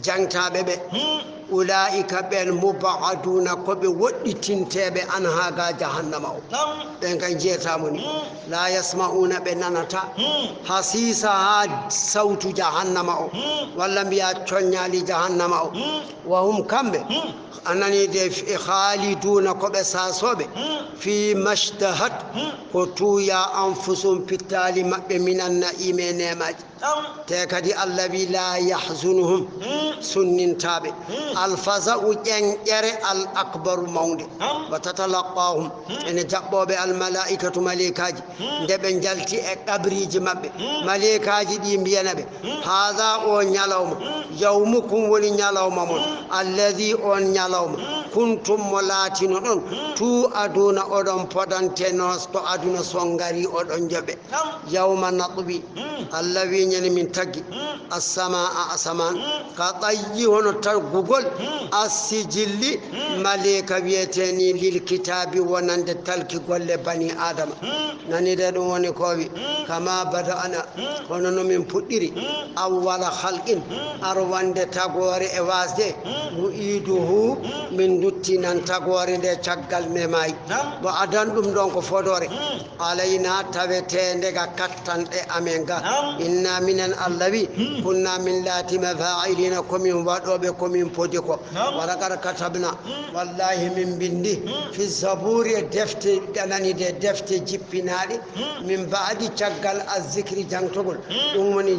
Jaŋtaaɓe ɓe, hmm, ulaa'ika, ɓen, muba'aduuna, ko ɓe woɗɗitinteeɓe, anhaa, ga jahannama o. Nam. Ɓen kan jeyataamo ni. Hmm. Laa yasma'uuna, ɓe nanataa, hmm, hasiisahaa, sawtu jahannama o. Hmm. Walla mbiyaa coññaali jahannama o. Hmm. Wa hum, kamɓe, hmm, a nanii de, e khaaliduuna, ko ɓe saasooɓe, hmm, fii mashtahat, hmm, ko tuuya anfusuhum, pittaali maɓɓe, minan na'iimi, e neemaaji. Nam. Te kadi Allah wi, laa yahzunuhum, hmm, sunnintaa ɓe, hmm, al faza'u, ƴenƴere, al akbaru, mawnde. Nam. Wa tatalaqaahum, hmm, ene jaɓɓoo ɓe al malaa'ikatu, maleykaaji, hmm, nde ɓe njalti e qabriiji maɓɓe. Hmm. Maleykaaji ɗi mbiyana ɓe, hmm, haadha, o ñalawma, hmm, yawmukum, woni ñalawma mon, hmm, alladhi, on ñalawma, hmm, kuntum, mo laatinoɗon, hmm, tuu'aduuna, oɗon podantenoo to aduna, so ngarii oɗon njoɓe. Nam. Yawma natwi, hmm, Allah wi, ñande min taggi, hmm, assamaa, asamaan, hmm, ka tayyi, hono taggugol, hmm, assijilli, hmm, maleyka wiyetee ni, lil kitaabi, wonande talki golle banii Aadama. Hmm. Nanii de, ɗum woni ko o wi, hmm, kama bada'na, hmm, hono no min puɗɗiri, hmm, awwala khalqin, hmm, arwande tagoore e waasde, hmm, nu'iiduhu, hmm, min nduttinan tagoore nde caggal men maayi. Nam. Wa'dan, ɗum ɗon ko fodoore. Hmm. Alaynaa, taweteende ga kattanɗe amen ga. Nam. Inna, minen, Allah wi, hmm, kunna, min laatiima, faa'iliina, ko min waɗooɓe, ko min podi ko. Nam. Wa laqad katabna, hmm, wallaahi min mbinndi, hmm, fi zabuuri, e defte, a nanii de, defte jippinaaɗe, hmm, min ba'di, caggal, azzikri, jaŋtogol. Hmm. Ɗum woni,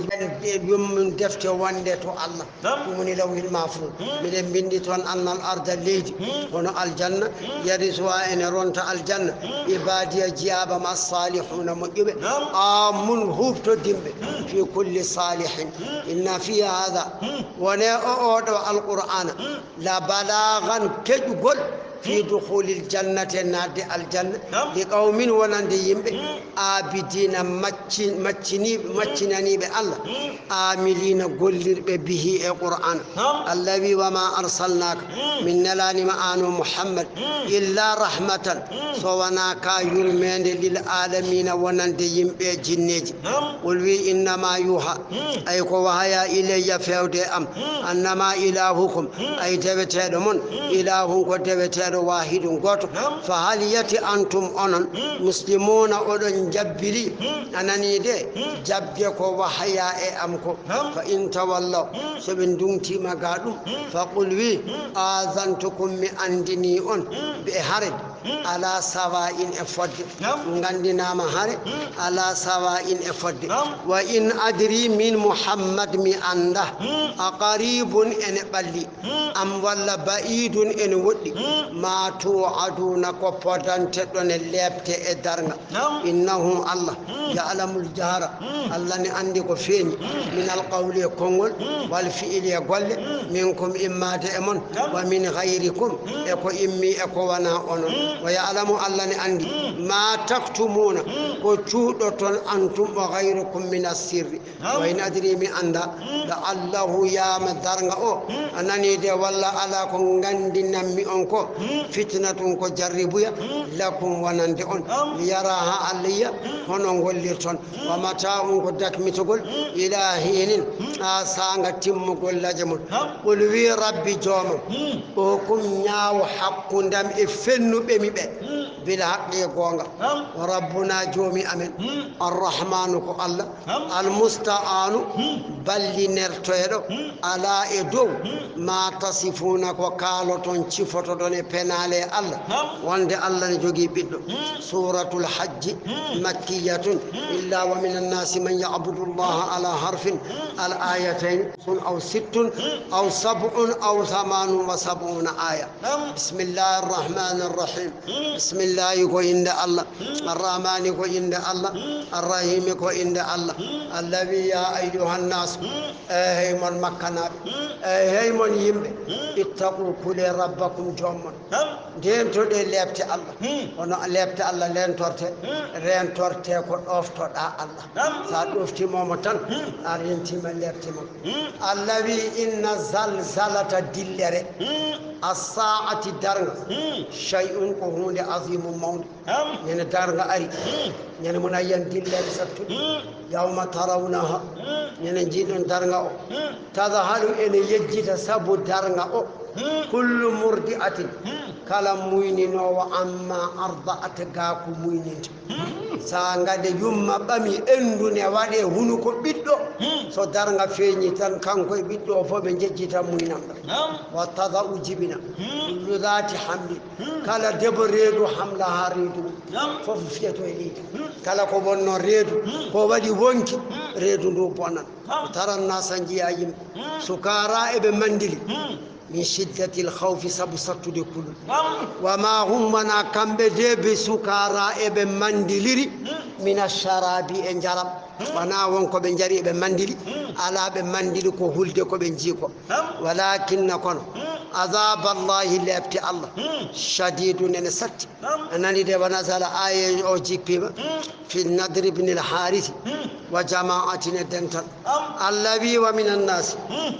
yum-, defte wonde to Allah. Nam. Ɗum woni lawhil mahfuz. Hmm. Miɗen mbinndi toon, annal arda, leydi, hmm, hono aljanna, hmm, yarisuha, ene ronta aljanna, hmm, ibadiya, jiyaaɓe am, as-salihuuna, moƴƴuɓe, nam, ammun, huuftodinɓe, hmm, fi kulli salihin. Hmm. Inna fi haadha, hmm, wone o, oɗo Alqur'aana, hmm, la balaagan, keƴugol, fi, hmm, dukhulil jannati, naatde aljanna, nam, li qawmin, wonande yimɓe, hmm, abidiina, macci-, maccini-, hmm, maccinaniiɓe Allah, hmm, aamiliina, gollirɓe, bihi, e Qur'aan. Nam. Allah wi, wa ma arsalnaaka, hmm, min nelaani ma, aan o Muhammad, hmm, illa rahmatan, hmm, so wonaa ka yurmeende, lil aalamiina, wonande yimɓe jinneeji. Nam. Qul wi, innama yuha, hmm, ay ko wahaya ilayya, feewde e am, hmm, annama ilahukum, hmm, ay deweteeɗo mon, hmm, ilahun, ko deweteeɗo, wahidun, gooto. Nam. Fa hal yati antum, onon, hmm, muslimuuna, oɗon jabbiri, hmm, a nanii de, hmm, jabbe ko wahaya e am ko. Nam. Fa in tawallaw, hmm, so ɓe ndungtiima ga ɗum, hmm, fa qul wi, hmm, azantukum, mi anndinii on, hmm, ɓe hare, hmm, ala sawa'in, e fodde. Nam. Nganndinaama hare, hmm, ala sawa'in, e fodde. Nam. Wa in adri, min Muhammad mi annda, hmm, a qaribun, ene ɓalli, hmm, am walla ba'idun, ene woɗɗi, hmm, ma tu'aduna, ko podanteɗon e leepte e darnga. Nam. Innahu, Allah, hmm, ya'lamul jahra, hmm, Allah ne anndi ko feeñi, hmm, minal qawli, e konngol, hmm, wal fi'li, e golle, hmm, minkum, immaade e mon, nam, wa min ghayrikum, hmm, e ko immi e ko wonaa onon. Hmm. Wa ya'lamu, Allah ne anndi, hmm, ma taktumuna, hmm, ko cuuɗoton antum wa ghayrukum minas sirri. Nam. Wa in adri, mi annda, hmm, la'allahu, yaama darnga o, hmm, a nanii de, walla alaa ko nganndinanmi on ko, hmm, fitnatun, ko jarribuya, hmm, lakum, wonande on. Nam. Liyara, haa Allah yiya, hmm, hono ngollirton. Hmm. Wa mata'un, ko dakmitugol, hmm, ila hiinin, hmm, haa saanga timmugol laje mon. Nam. Qul wi, Rabbi joomam, hmm, uhkum, ñaawo hakkundam e fennuɓe mi ɓe. Hmm. Bil haqqi e goonga. Naam. Rabbuna joomi amen. Hmm. Arrahmanu ko Allah. Naam. Almusta'anu Hmm. ballinertoyɗo Hmm. ala e dow Hmm. ma tasifuna ko kaaloton cifotoɗon e penaale e Allah. Naam. Wonde Allah ne jogii ɓiɗɗo. Hmm. Suratul Hajji Hmm. makkiyatun. Hmm. Illa wa minan nasi man ya'budu Allah ala harfin. Hmm. Al ayatayn sun aw sittun Hmm. aw sab'un aw thamanun wa sab'una aya. Naam. Bismillahir rahmanir rahim. Hmm. Bismillahi ko innde Allah. Hmm. Arrahmani ko innde Allah. Hmm. Arrahimi ko innde Allah. Hmm. Allawi ya ayyuhan nas. Hmm. E hey mon makkanaaɓe. Hmm. E hey mon yimɓe. Hmm. Ittaqu kule rabbakum joom mon. Naam. Ndentoɗe leepte Allah. Hmm. Hono leepte Allah lentorte. Hmm. Rentorte ko ɗoftoɗa Allah. Naam. Sa ɗoftimomo tan, Hmm. a rentima leepte makko. Hmm. Allah wi, inna zalzalata dillere. Hmm. As-sa'ati darnga. Hmm. Shay'un ko hunde azimu mawnde. Naam. Ñande darnga ari. Hmm. Ñande mon ayiyan dillere sattude. Hmm. Yawma tarawnaha. Hmm. Ñande jiiɗon darnga o. Hmm. Tadhalu ene yejjita sabu darnga o. Hmm. Kullu murdi'atin. Hmm. Kala muyninoowo amma arda'at gaa ko muyninta. Hmm. Sa ngade yumma ɓami endu ne waɗe hunuko ɓiɗɗo. Hmm. So darnga feeñi tan kanko e ɓiɗɗo o fof ɓe jejjita muynanɗo. Naam. Wa tada'u jibina. Hmm. Kullu dhati hamlin. Hmm. Kala debo reedu hamla ha reedu mum. Naam. Fof fiyato e leydi. Hmm. Kala ko wonno reedu, Hmm. ko waɗi wonki, Hmm. reedu ndu bonan. Naam. Taran nasa njiya yimɓe. Hmm. Sukara eɓe mandili. Hmm. Min shiddatil khawfi sabu sattude kulol. Naam. Wa ma hum wona kamɓe de be sukara eɓe mandiliri. Hmm. Mina sharabi e njaram. Hmm. Wona won ko ɓe njari eɓe mandili. Hmm. Ala ɓe mandili ko hulde ko ɓe jii ko. Naam. Walakinna kono. Hmm. Azaballahi leepte Allah. Hmm. Shadidun ene satti. Naam. A nani de wa nazala aya o jippima. Hmm. Fi Nadr ibn al-Harith. Hmm. Wa jama'atin e dental. Naam. Allah wi wa minan nasi. Hmm.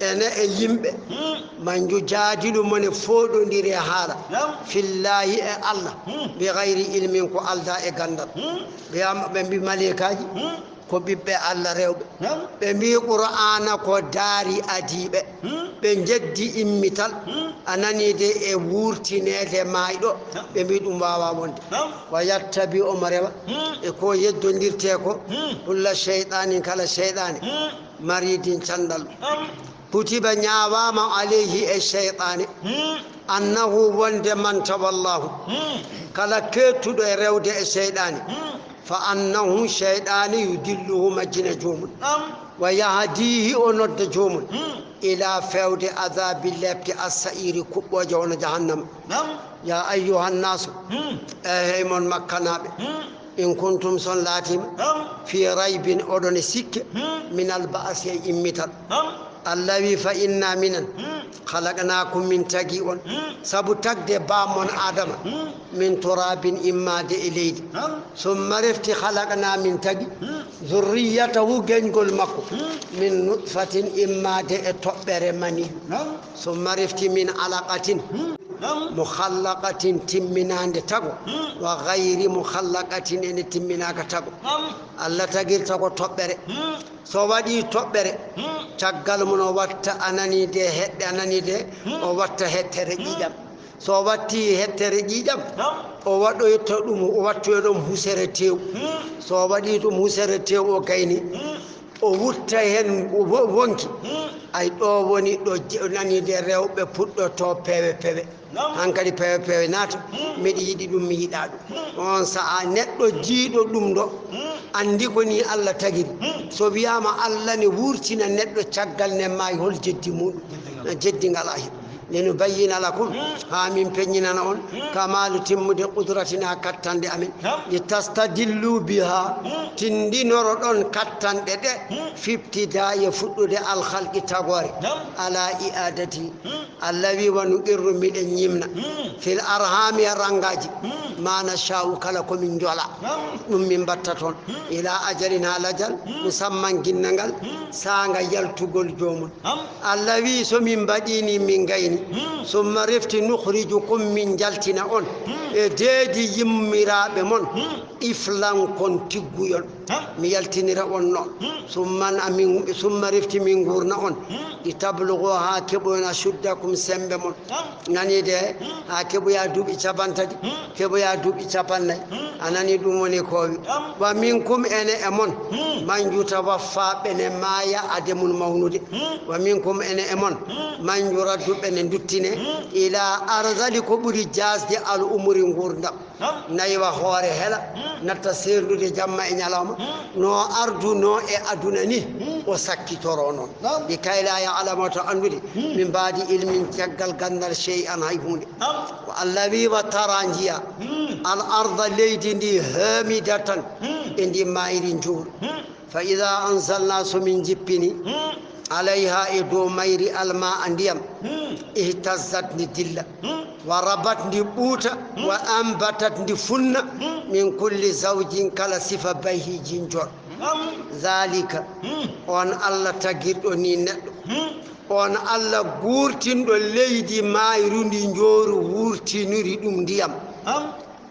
Ene e yimɓe. Hmm. Man yujadilu mone foɗondiri e haala. Naam. Fillahi e Allah. Hmm. Bi ghayri ilmin ko alda e gandal. Hmm. Ɓe am-, ɓe mbi malaikaaji. Hmm. Ko ɓiɓɓe Allah rewɓe. Naam. Ɓe mbi Qur'aana ko daari adiiɓe. Hmm. Ɓe jeddi immital. Hmm. A nani de e wurtineede maayɗo. Naam. Ɓe mbi ɗum waawa wonde. Naam. Wa yattabi omo rewa. Hmm. E ko yeddondirte ko. Hmm. Kulla shaytanin kala shaytaani. Hmm. Maridin candal. Naam. Kutiba ñaawaama alayhi e shaytaani. Hmm. Annahu wonde man tawallahu. Hmm. Kala keettuɗo e rewde e shaytaani. Hmm. Fa annahu shaytaani yudilluhu majjina joomum. Naam. Wa yahdihi o nodda joomum. Hmm. Ila fewde azabi lepte as-sa'iri kuɓɓooje hono jahannama. Naam. Ya ayyuhan nasu. Hmm. E hey mon makkanaaɓe. Hmm. In kuntum son laatima. Naam. Fi raybin oɗon e sikke. Hmm. Minal ba'si e immital. Naam. Allah wi fa inna minen. Hmm. Khalaqnakum min tagi on. Hmm. Sabu tagde bammon Adama. Hmm. Min turabin immade e leydi. Naam. Summa refti khalaqna min tagi. Hmm. Zurriyatahu geñgol makko. Hmm. Min nutfatin immade e toɓɓere mani. Naam. Summa refti min alaqatin. Hmm. Naam. Mukhallaqatin timminande tago. Hmm. Wa ghayri mukhallaqatin ene timminaka tago. Naam. Allah tagirta ko toɓɓere. Hmm. So waɗi toɓɓere, Hmm. caggal mum o watta a nani de heɗɗe, a nani de, Hmm. o watta hettere Hmm. ƴiiƴam. So watti hettere ƴiiƴam, Naam. o waɗoyta ɗum, o wattoya ɗum husere tew. Hmm. So waɗi ɗum husere tew o gayni, Hmm. o wutta hen wo-, wonki. Hmm. Ay ɗo woni ɗo je-, nani de rewɓe puɗɗoto pewe pewe. Naam. Hankadi pewe pewe naata, Hmm. miɗa yiɗi ɗum, mi yiɗa ɗum. Hmm. On sa'a neɗɗo jiiɗo ɗum ɗo, Hmm. andi ko ni Allah tagiri. Hmm. So wiyama Allah ne wurtina neɗɗo caggal ne maayi, hol jeddi muɗum? Jeddingal. Na jeddingal ahi. Linubayyina lakum, Hmm. ha min peññinana on, Hmm. kamalu timmude qudratina kattande amen. Naam. Li tastadillu biha, Hmm. tindinoro ɗon kattanɗe ɗe, Hmm. fibtidaye fuɗɗude alkhalqi tagore, Naam. ala i'adati. Hmm. Allah wi, "Wa nuqirru", miɗen ñimna, Hmm. "fil arhami", e ranngaji, Hmm. "ma nasha'u", kala ko min njola, Naam. ɗum min mbatta toon, Hmm. "ila ajalin", haa lajal, Hmm. "musamman", ginnangal, Hmm. saanga yaltugol joomum. Naam. Allah wi, "So min mbaɗi ni, min gayni, Hmm. summa refti nukhrijukum", min njaltina on, Hmm. e deedi yimmiraaɓe mon, Hmm. iflan kon tigguyon. Naam. Mi yaltinira on non. Hmm. Summan amin, summa refti min ngurna on. Hmm. Li tablugu haa keɓoyon ashuddakum sembe mon. Naam. Nani de, hmm, haa keɓoya duuɓi capantati, hmm, keɓoya duuɓi capannay. Hmm. A nani ɗum woni ko wi. Naam. Wa minkum ene e mon. Hmm. Man yutawaffa ɓene maaya ade mun mawnude. Hmm. Wa minkum ene e mon. Hmm. Man yuraddu ɓene duttine. Hmm. Ila arzali ko ɓuri jasde al umuri ngurdam. Naam. Naywa hoore hela, hmm, natta seerndude jamma e ñalawma. Hmm. No arduno e aduna ni, hmm, o sakkitoro noon. Naam. Li kay la ya'lama to anndude, hmm, min baadi ilmin caggal ganndal shay'an hay huunde. Naam. Ko Allah wi wa tara njiya, hmm, al arda leydi ndi hamidatan, hmm, e ndi mayri njuur. Hmm. Fa ida anzalna so min jippini, hmm, alayha e dow mayri alma a ndiyam, hmm, ihtazzat ndi dilla, hmm, wa rabat ndi ɓuuta, hmm, wa ambatat ndi funna, hmm, min kulli zawjin kala sifa bayhijin jor. Naam. Zalika, hmm, on Allah tagirɗo ni neɗɗo, hmm, on Allah guurtinɗo leydi mayru ndi njooru wurtiniri ɗum ndiyam. Naam.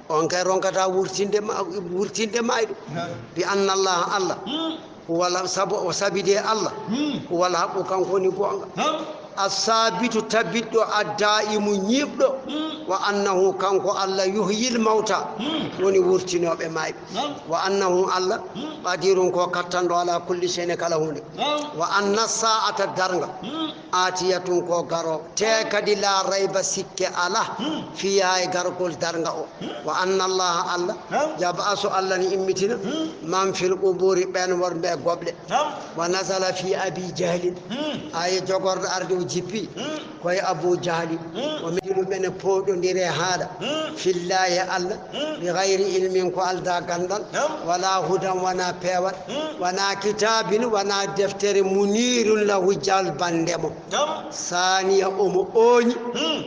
On kay ronkata wurtinde ma-, wurtinde mayɗo. Naam. Bi anna Allah, Allah. Hmm. Huwa la-, sabu, o sabi de Allah. Hmm. Huwa al haqqu, kanko woni goonga. Naam. As-sabitu, tabitɗo, ad-da'imu, ñiiɓɗo. Hmm. Wa annahu, kanko Allah, yuhyil mawta, hmm, woni wurtinooɓe mayɓe. Naam. Wa annahu, Allah, hmm, qadirun, ko kattanɗo ala kulli shay'in, kala huunde. Naam. Wa anna sa'ata, darnga. Hmm. Aatiyatun, ko garo, te kadi la rayba, sikke ala, hmm, fiha, e gargol darnga o. Hmm. Wa anna Allah, Allah, naam, yab'asu, Allah ni immitina, hmm, man fil quburi, ɓen wonɓe e goɓle. Naam. Wa nazala fi Abi Jahlin. Hmm. Aye jogorɗo arde o jippi, hmm, koye Abu Jahli. Hmm. O mejjino ɓene pooɗondire haala. Hmm. Fillahi, Allah, hmm, bi gayri ilmin, ko alda gandal. Naam. Wala hudan, wona peewal. Hmm. Wona kitabin, wona deftere, munirun lahu, jalbande mo. Naam. Saaniya, omo ooñi, hmm,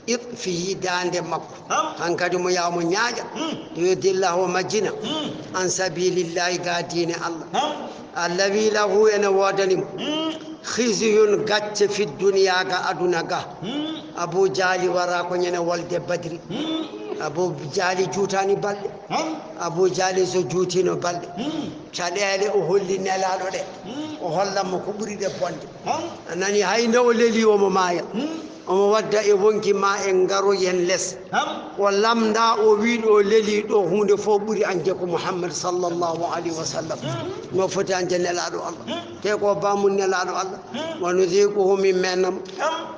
itfihi, daande makko. Naam. Hankadi mo yaha mo ñaaƴa. Hmm. Yudilla, o majjina. Hmm. An sabilillahi, ga diine Allah. Naam. Allawi lahu, ene woodani mo. Hmm. Khizyun, gacce, fi duniya, ga aduna ga. Hmm. Abu Jahli wara ko ñande wolde Badri. Hmm. Abu Jahli juutani balɗe. Hmm. Abu Jahli so juutino balɗe. Hmm. Caɗeele o holli Nelaaɗo ɗe. Hmm. O hollan mo ko ɓuri ɗe bonde. Hmm. A nani, hay nde o leli omo maaya. Hmm. Omo wadda e wonki ma en ngaroyen les. Hmm. O lamnda, o wi ɗo leli ɗo huunde fof ɓuri anje ko Muhammad sallallahu alayhi wa sallam. Hmm. No foti anje Nelaaɗo Allah. Hmm. Te ko bamum Nelaaɗo Allah. Hmm. Wa nuziquhu, min mennam. Hmm.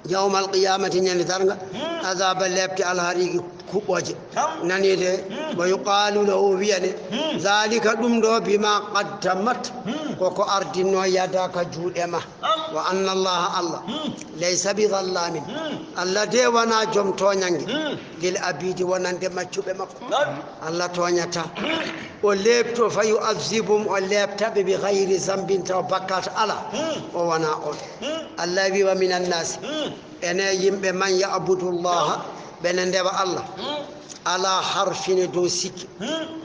Yawmal qiyamati, ñande darnga, hmm, azaba, lepte, alhariqi, kuɓɓooje. Naam. Nani de, hmm, wa yuqalu lahu, o wiyane, hmm, zalika, ɗum ɗo, bima qaddamat, hmm, koko ardinno, yadaka, juuɗe ma. Naam. Wa anna Allah, Allah, hmm, laysa bi zallamin. Hmm. Allah de wona joom tooñange. Hmm. Lil abidi, wonande maccuɓe makko. Naam. Allah tooñata. Hmm. O leepto, fa yu'azzibum, o leepta ɓe, bi gayri zambin, taw bakkat ala. Hmm. O wona on. Hmm. Allah wi, wa minan nasi. Hmm. Ene yimɓe, man ya'budu Allaha, ɓene ndewa Allah. Hmm. Ala harfine dow sikke. Hmm.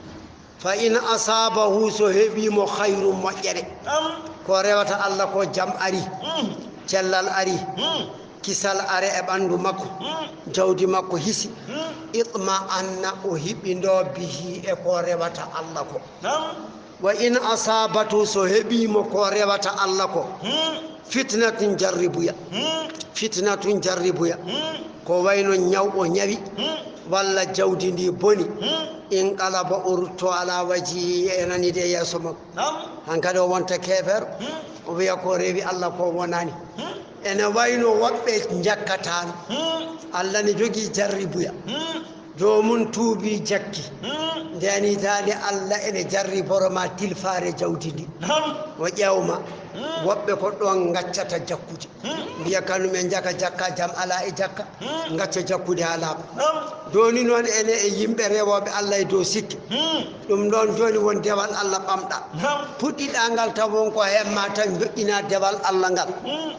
Fa in asabahu, so heɓi mo, khayrun, moƴƴere. Naam. Ko rewata Allah ko, jam ari. Hmm. Cellal ari. Hmm. Kisal are e ɓandu makko. Hmm. Jawdi makko hisi. Hmm. Itma anna, o hiɓindo, bihi, e ko rewata Allah ko. Naam. Wa in asabatu, so heɓi mo ko rewata Allah ko. Hmm. Fitnatun, jarribuya. Hmm. Fitnatun, jarribuya. Hmm. Ko wayno ñaw o ñawi. Hmm. Walla jawdi ndi boni. Hmm. Inqalaba, o rutto, ala wajhi, e nani de yeeso makko. Naam. Hankadi o wonta keefeero. Hmm. O wiya ko rewi Allah ko wonani. Hmm. Ene wayno woɓɓe njakkataano. Hmm. Allah ne jogii jarribuya. Hmm. Joomum tuubi, jakki. Hmm. Ndeen hitaande, Allah ene jarriboro ma tilfaare jawdi ndi. Naam. O ƴeewma. Hmm. Woɓɓe ko ɗoon ngaccata jakkude. Hmm. Mbiya kanum en njaka jakka, jam alaa e jakka. Hmm. Ngacca jakkude haa laaɓa. Naam. Jooni noon, ene e yimɓe rewooɓe Allah e dow sikke. Hmm. Ɗum ɗoon jooni won dewal Allah ɓamɗa. Naam. Puɗɗiɗaa ngal taw won ko heen ma tan joƴƴinaa dewal Allah ngal. Hmm.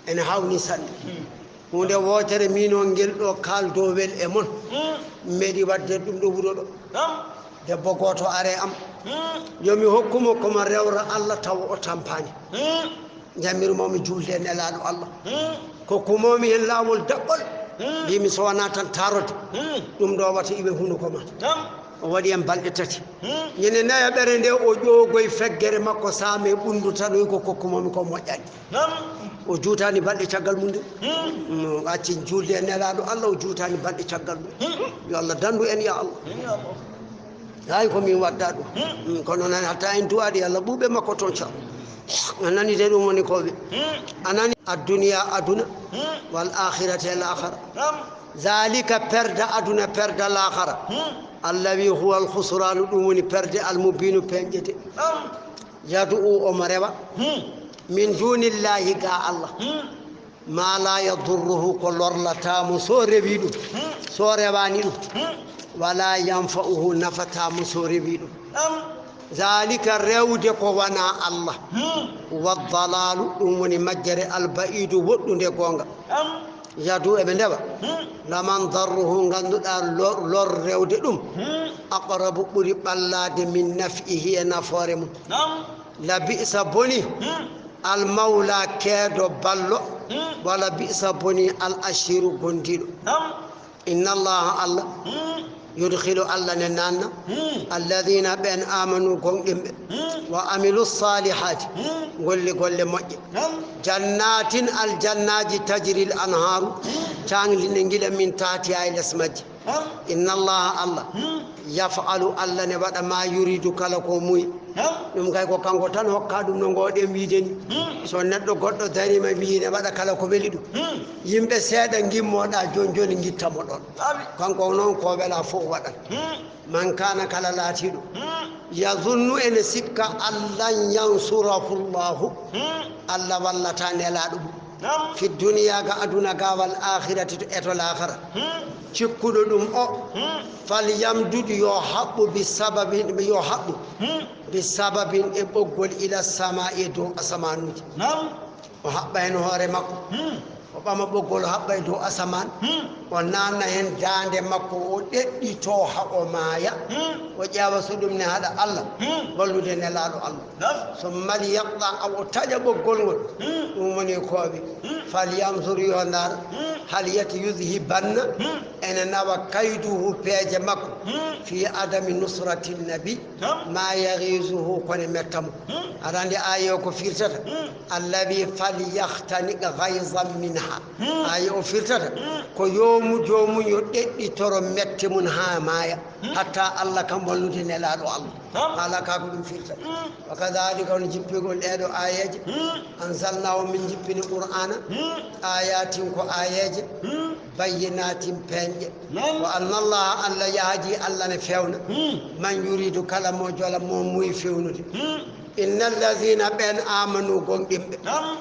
Ene hawni sanne. Hmm. Huunde wootere, miin o ngel ɗo kaaldoowel e mon. Hmm. Mi meeɗi waɗde ɗum ɗo wuro ɗo. Naam. Debbo gooto are am. Hmm. Yo mi hokku mo ko mo rewra Allah tawa o tampaani. Hmm. Njammirmo mi juulde e Nelaaɗo Allah. Hmm. Kokkumo mi heen laawol daɓɓol. Hmm. Mbimi so wonaa tan taarode. Hmm. Ɗum ɗo wata iwe hunuko ma. Naam. O waɗi en balɗe tati. Hmm. Ñande nayaɓere nde, o ƴoogoy feggere makko, saame ɓunndu tanoy ko kokkumomi ko moƴƴani. Naam. O juutaani balɗe caggal mum de. Hmm. Mm, o acci juulde e Nelaaɗo Allah, o juutaani balɗe caggal mum. Hmm. Yo Allah danndu en, ya Allah. Amin, ya Allah. Hay ko min wadda ɗum. Hmm. Mm, kono noon hatta en duwaade, yo Allah ɓuuɓe makko toon, car. A nani de, ɗum woni ko ɓe. Hmm. A nani adduniya, aduna. Hmm. Wal akhirati, e laakhara. Naam. Zalika, perde aduna, perde laakhara. Hmm. Allazi huwa al khusranu, ɗum woni perde al mubinu, peeñƴete. Naam. Yad'u, omo rewa. Hmm. Min dunillahi, ga Allah. Hmm. Ma la yadurruhu, ko lorlataa mo so rewi ɗum. Hmm. So rewaani ɗum. Hmm. Wala yanfa'uhu, nafataa mo so rewi ɗum. Naam. Zalika, rewde ko wonaa Allah. Hmm. Wa dalalu, ɗum woni majjere al ba'idu, woɗɗunde goonga. Naam. Yadu, eɓe ndewa. Hmm. Laman darruhu, ngannduɗaa lor, lor rewde ɗum. Hmm. Aqrabu, ɓuri ɓallaade, min naf'ihi, e nafoore mum. Naam. La bi'sa, boni. Hmm. Al mawla, keedo ballo. Hmm. Wala bi'sa, boni, al ashiru, gondiiɗo. Naam. Inna Allaha, Allah, hmm, yudkhilu, Allah ne naanna, hmm, alladhina, ɓen, amanu, gonɗinɓe, hmm, wa amilu salihati, hmm, golli golle moƴƴe, hmm, jannatin, aljannaaji, tajri al anharu, hmm, caangli ne ngila, min tahtiha, e les majji. Hmm. Inna Allaha, Allah, hmm, yaf'alu, Allah ne waɗa, ma yuridu, kala ko muuyi. Hmm. Ɗum kay ko kanko tan hokka ɗum, no ngoɗen wiide ni. Hmm. So neɗɗo goɗɗo dariima, wiyi ne waɗa kala ko weli ɗum. Hmm. Yimɓe seeɗa ngimmoɗa, jooni jooni ngitta mo ɗon. Amin. Kanko noon ko wela fof waɗan. Hmm. Man kana, kala laatiiɗo. Hmm. Yazunnu, ene sikka, an lan yansurahu Allahu. Hmm. Allah wallata nelaaɗo mum. Naam. Fi duniya, ga aduna ga, wal akhirati, to, e to laakhara. Hmm. Cikkuɗo ɗum o. Hmm. Falyamdud, yo haɓɓu, bi sababin, yo haɓɓu. Hmm. Bi sababin, e ɓoggol, ila sama, e dow asamanuuji. Naam. O haɓɓa heen hoore makko. Hmm. O ɓama ɓoggol, o haɓɓa e dow asamaan. Hmm. O naanna heen daande makko, o ɗeɗɗitoo haa o maaya. Hmm. O ƴeewa so ɗum ne haɗa Allah, hmm, wallude nelaaɗo Allah. Naam. Summa liyaqta, awa o taƴa ɓoggol ngol. Hmm. Ɗum woni ko o wi. Hmm. Falyanzur, yo ndaar. Hmm. Hal yati yuzhibanna. Hmm. Ene nawa kayduhu, peeje makko. Hmm. Fi adami nusrati nabi. Naam. Ma yaghizuhu, kono metta mo. Hmm. Aɗa anndi aaya o ko firtata? Hmm. Alladhi falyahtaniq ghayzan minha. Hmm. Aaya o firtata, hmm, ko yoomu joomum yo ɗeɗɗitoro mette mum haa maaya. Hmm. Hatta Allah kam wallude nelaaɗo Allah. Naam. Haala ka ko ɗum firtata. Hmm. Wa kadhalika, on jippigol ɗeeɗo aayeeje. Hmm. Anzalna, o min jippini Qur'aana. Hmm. Ayatin, ko aayeeje. Hmm. Bayyinatin, peeñɗe. Naam. Wa anna Allaha, Allah yahdi, Allah ne fewna. Hmm. Man yuridu, kala mo jola mo muuyi fewnude. Hmm. Inna alladhina, ɓen, amanu, gomɗinɓe. Naam.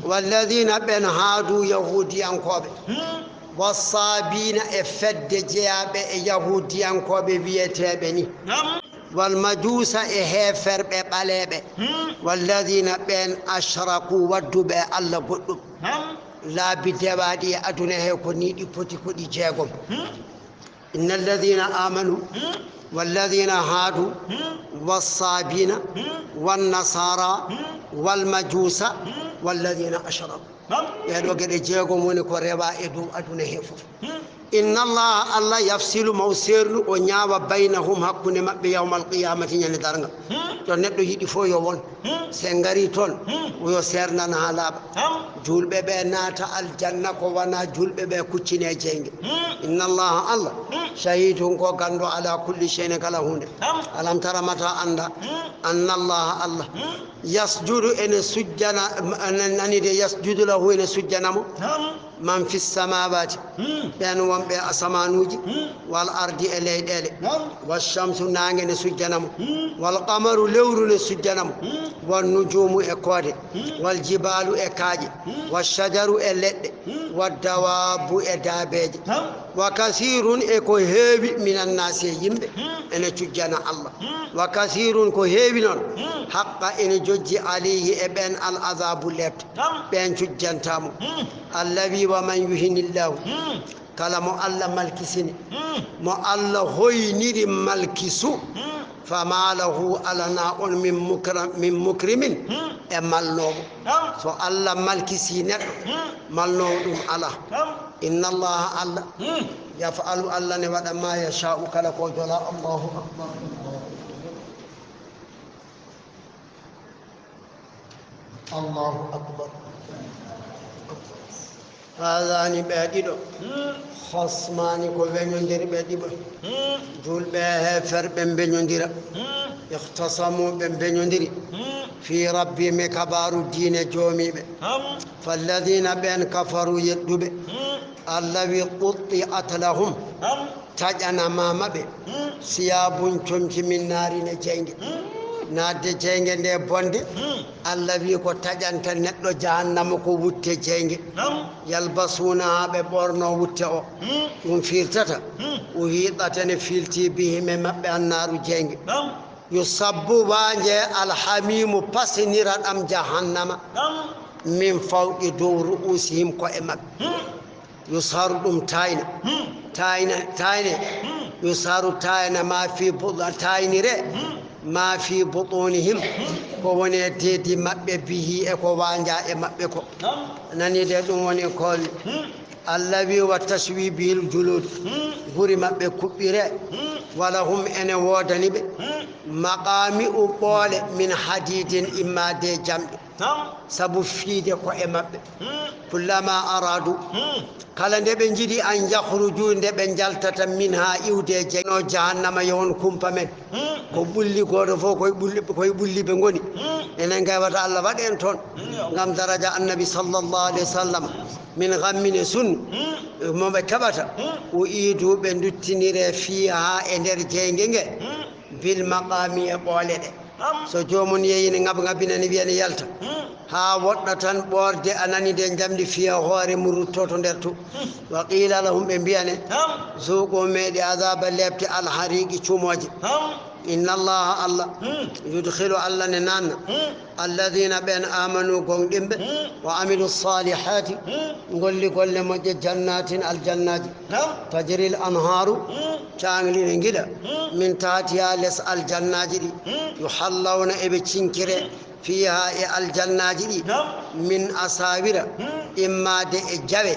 Walladhina, ɓen, haadu, yahuudiyankooɓe. Hmm. Wassaabiina, e fedde jeyaaɓe e yahuudiyankooɓe wiyeteeɓe ni. Naam. Wal majuusa, e heeferɓe ɓaleeɓe. Hmm. Walladhina, ɓen, ashraku, wadduɓe e Allah goɗɗum. Naam. Laabi dewaaɗi e aduna he ko nii ɗi poti, ko ɗi jeegom. Hmm. Inna alladhina amanu, hmm, walladhina haadu, hmm, wassaabiina, hmm, wannasara, hmm, walmajuusa, hmm, walladhina ashraku. Naam. Ɗee ɗoo geɗe jeegom woni ko rewa e dow aduna he fof. Hmm. Inna Allaha, Allah, yafsilu, mo o seernu, o ñaawa, baynahum, hakkunde maɓɓe, yawmal qiyamati, ñande darnga. Hmm. Ɗo neɗɗo yiɗi fof yo won. Hmm. Se ngari toon, hmm, yo seernan haa laaɓa. Naam. Juulɓe ɓe naata aljanna, ko wona juulɓe ɓe kuccine jeynge. Hmm. Inna Allaha, Allah, hmm, shahidun, ko ganndo, ala kulli shay'in, kala huunde. Naam. Alam tara, mata annda, hmm, anna Allaha, Allah, hmm, yasjudu, ene sujjana, nani de, yasjudu lahu, ene sujjana mo. Naam. Man fi samawati, hmm, ɓen wonɓe e asamanuuji, hmm, wal ardi, e leyɗeele. Naam. Wa shamsu, naange ne sujjana mo. Hmm. Wal qamaru, lewru ne sujjana mo. Hmm. Wan nujumu, e koode. Hmm. Wal jibalu, e kaaƴe. Hmm. Wa shajaru, e leɗɗe. Hmm. Wa dawaabu, e daabeeje. Naam. Wa kasirun, e ko heewi, minan naasi, e yimɓe, hmm, ene cujjana Allah. Hmm. Wa kasirun, ko heewi noon, hmm, haqqa, ene jojji, alayhi, e ɓen, al azabu, leepte. Naam. Ɓen cujjanta mo. Hmm. Allazi wa man yuhinillahu. Hmm. Kala mo Allah malkisini, hmm, mo Allah hoyniri malkisu, hmm, fama lahu, alana on, min mukra-, min mukrimin, hmm, e malnoowo. Naam. So Allah malkisi neɗɗo, hmm, malnoowo ɗum alaa. Naam. Inna Allaha, Allah, hmm, Yaf'alu, Allah ne waɗa, ma yasha'u, kala ko jola. Allahu akbar. Allahu akbar. Haadaani, ɓe ɗiɗo. Khasmaani, ko weñondiri ɓe ɗiɗo. Julɓe e heeferɓe mbeñondira. Ikhtasamu, ɓe mbeñondiri. Fi rabbihim, e kabaaru diine joomiiɓe. Falladiina, ɓeen, kafaru, yeɗɗuɓe. Allah wi, qutti'at lahum. Taƴanama maɓɓe. Siyabun, comci, min naarin, e jeynge. Naatde jeynge nde bonde. Allah wi ko taƴanta neɗɗo jahannama ko wutte jeynge. Yalbasuunaha, ɓe ɓorno wutte o. Ɗum firtata. Uhiitat, ene filti, bihim, e maɓɓe, annaaru, jeynge. Yusabbu, waanje, alhamimu, pasinira ɗam jahannama. Min fawqi, dow, ru'usihim, ko'e maɓɓe. Yusharu, ɗum tayna. Tayna, tayne. Yusharu, tayna, ma fi bu-, taynire. Ma fi butunihim, ko woni e deedi maɓɓe, bihi, e ko waanja e maɓɓe ko. Nani de, ɗum woni kooli. Allah wi, wa tashwi bihil julud. Guri maɓɓe kuɓɓire. Walahum, ene woodani ɓe. Maqami'u, ɓoole, min hadidin, imma de jamɗe. Sabu fiide ko'e maɓɓe. Kullama aradu, kala nde ɓe njiɗi, an yakhruju, nde ɓe njaltata, minha, iwde e jeynge, no jahannama, yo won kumpa men. Ko ɓulli gooto fof, koye ɓulli, koye ɓulli ɓe ngoni. Enen kay, wata Allah waɗ en toon. Ngam daraja Annabi sallallahu alayhi wa sallam, min ghammin, e sunnu, mo ɓe keɓata, u'idu, ɓe nduttinire, fiha, e nder jeynge nge, bil maqami, e ɓoole ɗe. So joomum yehi ne ŋab-ŋabina ne wiya ne yalta. Haa woɗɗa tan ɓoorde a nani nde njamndi fiya hoore mum ruttoto nder to. Wa qiila lahum, ɓe mbiyane, zuuqu, meeɗe, azaaba, leepte, alhariiqi, cumooje. Inna Allaha, Allah, yudkhilu, Allah ne naanna, alladhina, ɓeen, amanu, goŋɗinɓe, wa amilu salihati, ngolli golle moƴƴe, jannatin, aljannaaji. Tajril anhaaru, caangli ne ngiɗa, min tahtiha, les aljannaaji ɗi, yuhallawna, eɓe cinkire, fiha, e aljannaaji ɗi, min asawira, immaade e jawe,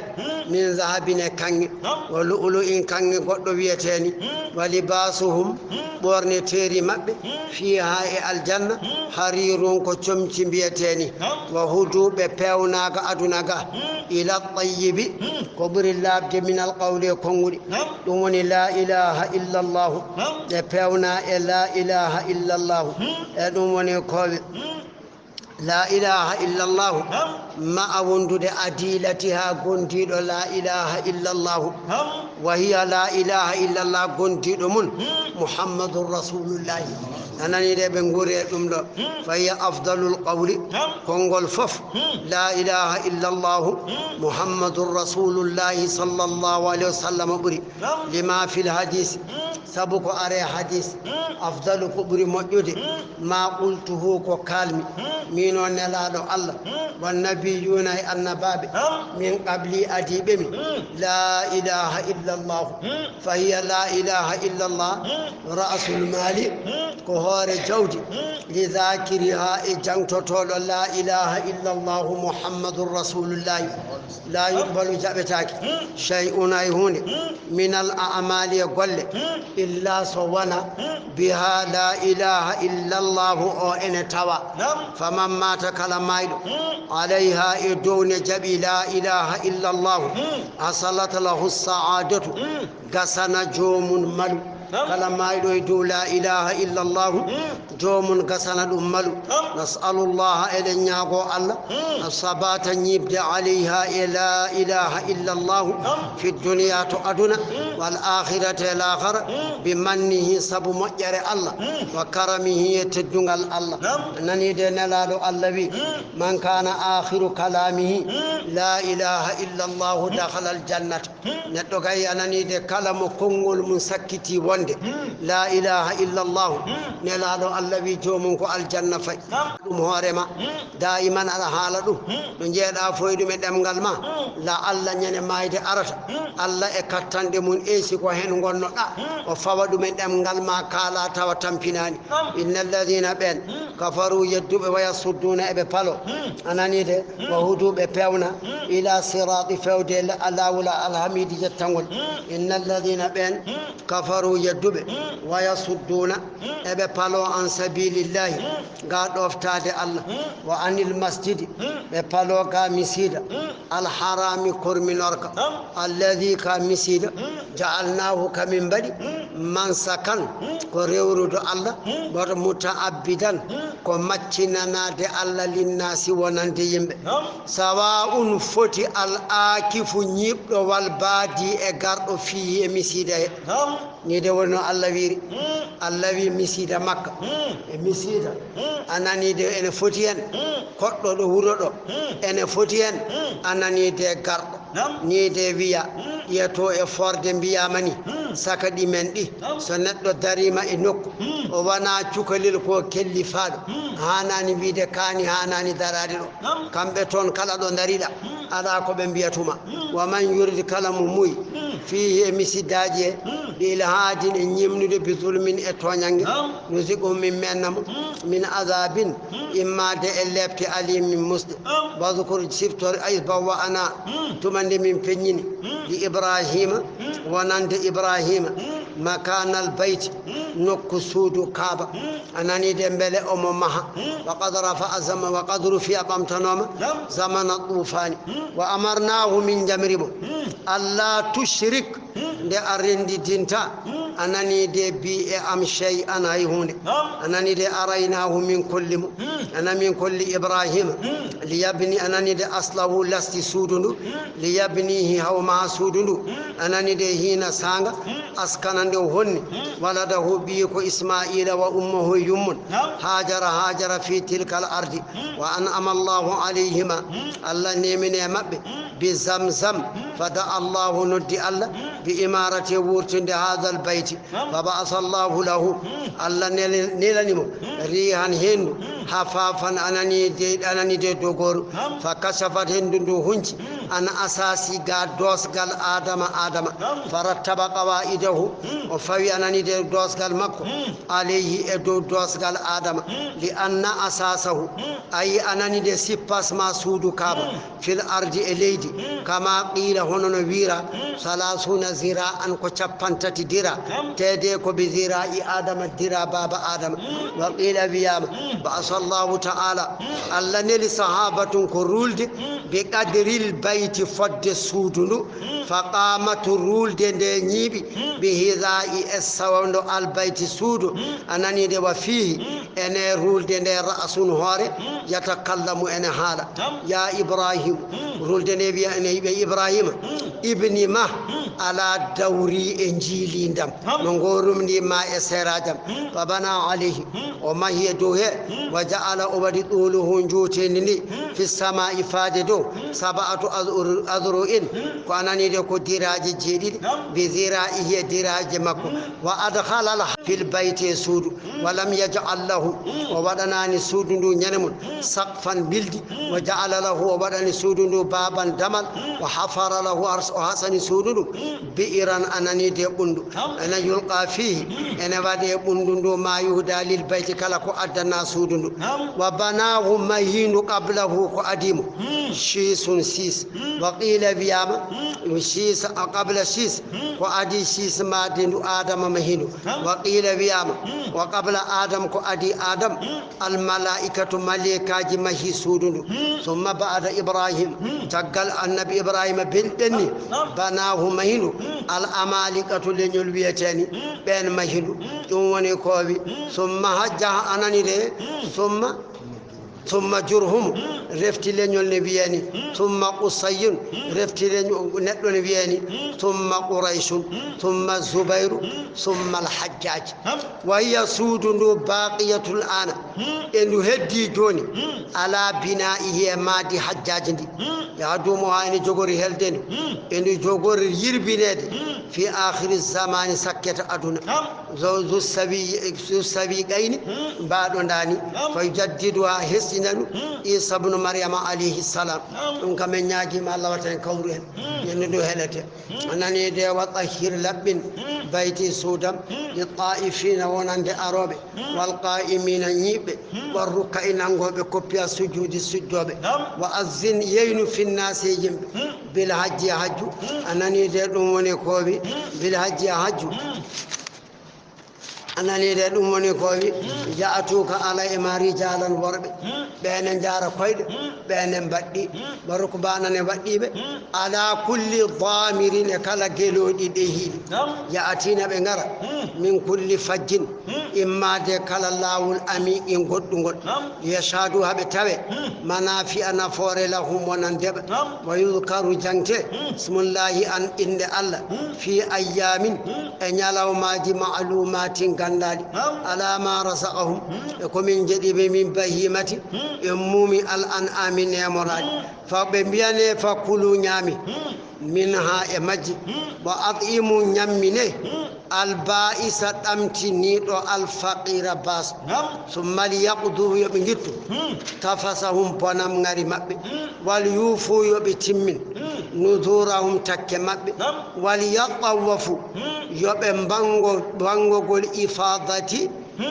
min zahabin, e kaŋŋe, wa lu'lu'in, kaŋŋe goɗɗo wiyeteeni, wa libasuhum, ɓoorneteeri maɓɓe, fiha, e aljanna, hariirun, ko comci mbiyeteeni, wa hudu, ɓe peewnaaka aduna ga, ila tayyibi, ko ɓuri laaɓde, min alqawli, e konguɗi. Ɗum woni la ilaha illallahu. Ɓe peewna e la ilaha illallahu. E ɗum woni kowe. La ilaha illallahu. Ma a wondude adilatiha, gondiiɗo la ilaha illallahu. Wa hiya la ilaha illallah, gondiiɗo mum, Muhammadun Rasulullahi. A nani de, ɓe nguuri e ɗum ɗo. Fa hiya afdalul qawli. Konngol fof, la ilaha illallahu, Muhammadun Rasulullahi sallallahu alayhi wa sallam ɓuri. Lima fil hadis, sabu ko are hadis, afdalu, ko ɓuri moƴƴude, ma qultuhu, ko kaalmi, min o nelaaɗo Allah, wa nabiyuna, e annabaaɓe, min qabli, adiiɓe mi, la ilaha illallah, fa hiya la ilaha illallah, ra'sul mali, ko hoore jawdi, li zakiriha, e jangtotooɗo la ilaha illallahu Muhammadun Rasulullahi. La yuqbalu, jaɓetaake, shay'un, hay huunde, minal a'mali, e golle, illa, so wona, biha, la ilaha illallahu, o ene tawa. Faman mata, kala mayɗo, alayha, e dow ne jaɓi la ilaha illallahu, hasalat lahu sa'adatu, gasana joomum malu. Kala mayɗo e dow la ilaha illallahu, joomum gasana ɗum malu. Nas'alullaha, eɗen ñaago Allah, asabata, ñiiɓde, alayha, e la ilaha illallahu, fi dunya, to aduna, wal akhirati, e laakhara, bi mannihi, sabu moƴƴere Allah, wa karamihi, e teddungal Allah. Nani de, nelaaɗo Allah wi, man kana akhiru kalamihi la ilaha illallahu, dakhala al jannata. Neɗɗo kay a nanii de, kala mo konngol mum sakkiti wonde la ilaha illallahu, nelaaɗo Allah wi joomum ko aljanna fayi. Ɗum hoore ma. Daa'iman aɗa haala ɗum. Ɗo njeeɗa fof e ɗum e ɗemngal ma. La Allah ñande maayde arata. Allah e kattanɗe mum, e si ko heen ngonnoɗa, o fawa ɗum e ɗemngal ma, kaala tawa tampinaani. Inna alladhina, ɓeen, kafaru, yedduɓe, wa yasudduuna, eɓe palo. A nanii de? Wa hudu, ɓe pewna. Ila sirati, fewde la-, laawol alhamidi jettangol. Inna alladhina, ɓeen, kafaru, yedduɓe, wa yasudduuna, eɓe palo an sabilillahi, ga ɗoftaade Allah, wa anil masjidi, ɓe palo ga misiida, alharami, korminorka, alladhi, ka misiida, ja'alnahu, ka min mbaɗi, mansakan, ko rewrude Allah, wata muta'abbidan, ko maccinanaade Allah, linnasi, wonande yimɓe. Sawa'un, foti, al akifu, ñiiɓɗo, wal baadi, e garɗo, fihi, e misiida he. Ni de woni no Allah wiiri. Allah wi misiida Makka. E misiida. A nanii de, ene foti en. Koɗɗo ɗo wuro ɗo. Ene foti en. A nanii de garɗo. Ni de wiya, yeto e forde mbiyaama ni, saka ɗi men ɗi. So neɗɗo dariima e nokku, o wona cukalel ko kellifaaɗo. Haanaani wiide kaani, haanaani daraade ɗo. Kamɓe toon kala ɗo ndariɗa, alaa ko ɓe mbiyatuma. Wa man yurid, kala mo muuyi, fiihi, e misidaaji he, bi ilhaadin, e ñemnude, bi zulmin, e tooñannge, nuziqhu, min meenna mo, min azabin, immaade e lepte, alimin, musɗe. Wadkur, siftor, is bawwa'na, tuma nde min feññini, li Ibrahima, wonande Ibrahima, makanal bayti, nokku suudu Kaaba. A nanii de, mbele omo maha. Wa qad rafa'a zama-, wa qad rufi'a, ɓamtanooma, zamana tuufaani. Wa amarnaahu, min njamiri mo, alla tushrik, nde a renndidinta. A nanii de, bi e am, shay'an, hay huunde. A nanii de, araynaahu, min kolli mo. A nanii, min kolli Ibrahima. Liyabni, a nanii de, aslahu, lasli suudu ndu. Liyabnihi, haw maha suudu ndu. A nanii de, hiina saanga, askana, nde o honni, waladahu, ɓiyi ko Ismaila, wa ummuhu, yummun, Hajara, Hajara, fi tilkal ardi. Wa an'ama Allahu alayhima, Allah neemini e maɓɓe, bi Zamzam. Fa da'a Allahu, noddi Allah, bi imarati, wurtinde hadal bayti. Fa ba'asa Allahu lahu, Allah nel-, nelani mo, rihan, henndu, hafafan, a nanii de, a nanii de, dogooru. Fa kashafat, henndu ndu hunci, an asasi, ga doosgal Adama, Adama. Fa rattaba qawaidahu, o fawi, a nanii de, doosgal makko, alayhi, e dow doosgal Adama. Li anna asasahu, ayi, a nanii de, sippasma suudu Kaaba, fil ardi, e leydi, kama qila, hono no wiira, salasuna zira'an, ko cappanɗe tati dira, tede ko bi zira'i Adama, dira baaba Adama. Wa qila, wiyaama, ba'asa Allahu ta'ala, Allah neli sahabatun, ko ruulde, bi qadril bayti, fodde suudu ndu. Fa qamat, ruulde nde ñiiɓi, bi hida'i, e sawndo al bayti, suudu. A nanii de? Wa fihi, ene ruulde nde, ra'sun, hoore, yatakallamu, ene haala. Ya Ibrahim, ruulde nde wiya, ene wiya Ibrahima, ibni, mah, ala dawri, e njiilindam, no ngorum ndi, ma, e serajam. Fa bana alayhi, o mahi e dow he, wa ja'ala, o waɗi, tuuluhu, njuuteendi ndi, fi sama'i, faade dow, sab'atu azru-, azru'in, ko a nanii de, ko diraaje jeeɗiɗi, bi zira'ihi, e diraaje makko, wa adkhala al fil bayti, e suudu, wa lam yaj'al lahu, o waɗanaani suudu ndu ñande mum, saqfan, mbildi, wa ja'ala lahu, o waɗani suudu ndu, baban, damal, wa hafara lahu, ars-, o hasani suudu ndu, bi'ran, a nanii de, ɓunndu. Ene yulqa fihi, ene waɗe ɓunndu ndu, ma yuhda lil bayti, kala ko addana suudu ndu. Wa banahu, mahindu, qablahu, ko adii mo, shisun, sis. Wa qila, wiyaama, sis, qabla sis, ko adii sis maade ndu, Adama mahindu. Wa qila, wiyaama, wa qabla Adam, ko adii Adam, al malaikatu, maleykaaji mahi suudu ndu. Summa ba'da Ibrahim, caggal Annabi Ibrahima ben-, ɓenni, banahu, mahindu, al amalikatu, leñol wiyeteeni, ɓeen mahindu. Ɗum woni ko wi, summa hajja, a nanii de, summa Summa Jurhumu, refti leñol ne wiyee ni. Summa Qusayyun, refti leño-, neɗɗo ne wiyee ni. Summa Qurayshun, summa Zubayru, summa Al-Hajjaj. Wa hiya suudu ndu baqiyatun al-ana. E ndu heddi jooni. Ala binaihi e maadi Hajjaj ndi. Ya duumo ha ene jogori helde ndu. E ndu jogori yirbineede. Fi akhiri zamani sakkete aduna. Zo-, zo sawi, zo sawi gayni, mbaɗo ndani. Fa yujaddiduha, hesɗina ndu, Isa ibnu Maryama alayhi salam. Ɗum kam en ñaagiima Allah wata en kawru hen. Ñande ndu helete. A nani de, wa tahhir, laɓɓin, bayti, suudam, li taifina, wonande arooɓe, wal qaimina, ñiiɓɓe, wal rukka'i, nangooɓe koppi, a sujudi, sujjooɓe. Wa azzin, yeynu, finnasi, e yimɓe, bil hajji, hajju. A nani de, ɗum woni ko wi, bil hajji, hajju. A nani de, ɗum woni ko wi, ya'tuuka, ala e ma rijalan, worɓe, ɓe ne njaara koyɗe, ɓe ne mbaɗɗi, wa rukbana ne waɗɗiiɓe, ala kulli damirin, e kala gelooɗi ɗe hiiɗi, ya'tina, ɓe ngara, min kulli fajjin, immaade kala laawol amiqin goɗɗungol, yashhadu, haɓe tawe, manafi'a, nafoore, lahum, wonande ɓe, wa yudhkaru, jangte, ismullahi, an, innde Allah, fi ayyamin, e ñalawmaaji, ma'lumatin, ganndaaɗi, ala ma razaqahum, e ko min jeɗi ɓe, min bahimati, e muumi, al an'ami, neemoraaɗi. Fa ɓe mbiyane, fa kulu, ñaami, minha, e majji, wa at'imu, ñammine, al ba'isa, ɗamtiniiɗo, al faqira, baas. Summa liyaqdu, yo ɓe ngittu, tafasahum, bonamŋari maɓɓe, wal yuufu, yo ɓe timmin, nudurahum, takke maɓɓe, wal yatawafu, yo ɓe mbango, mbangogol ifadati,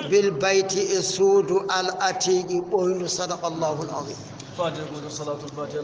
bil bayti, e suudu al atiqi ɓoyndu. Sadaqa Allahu al azim. Fatiha, salatul Fatiha.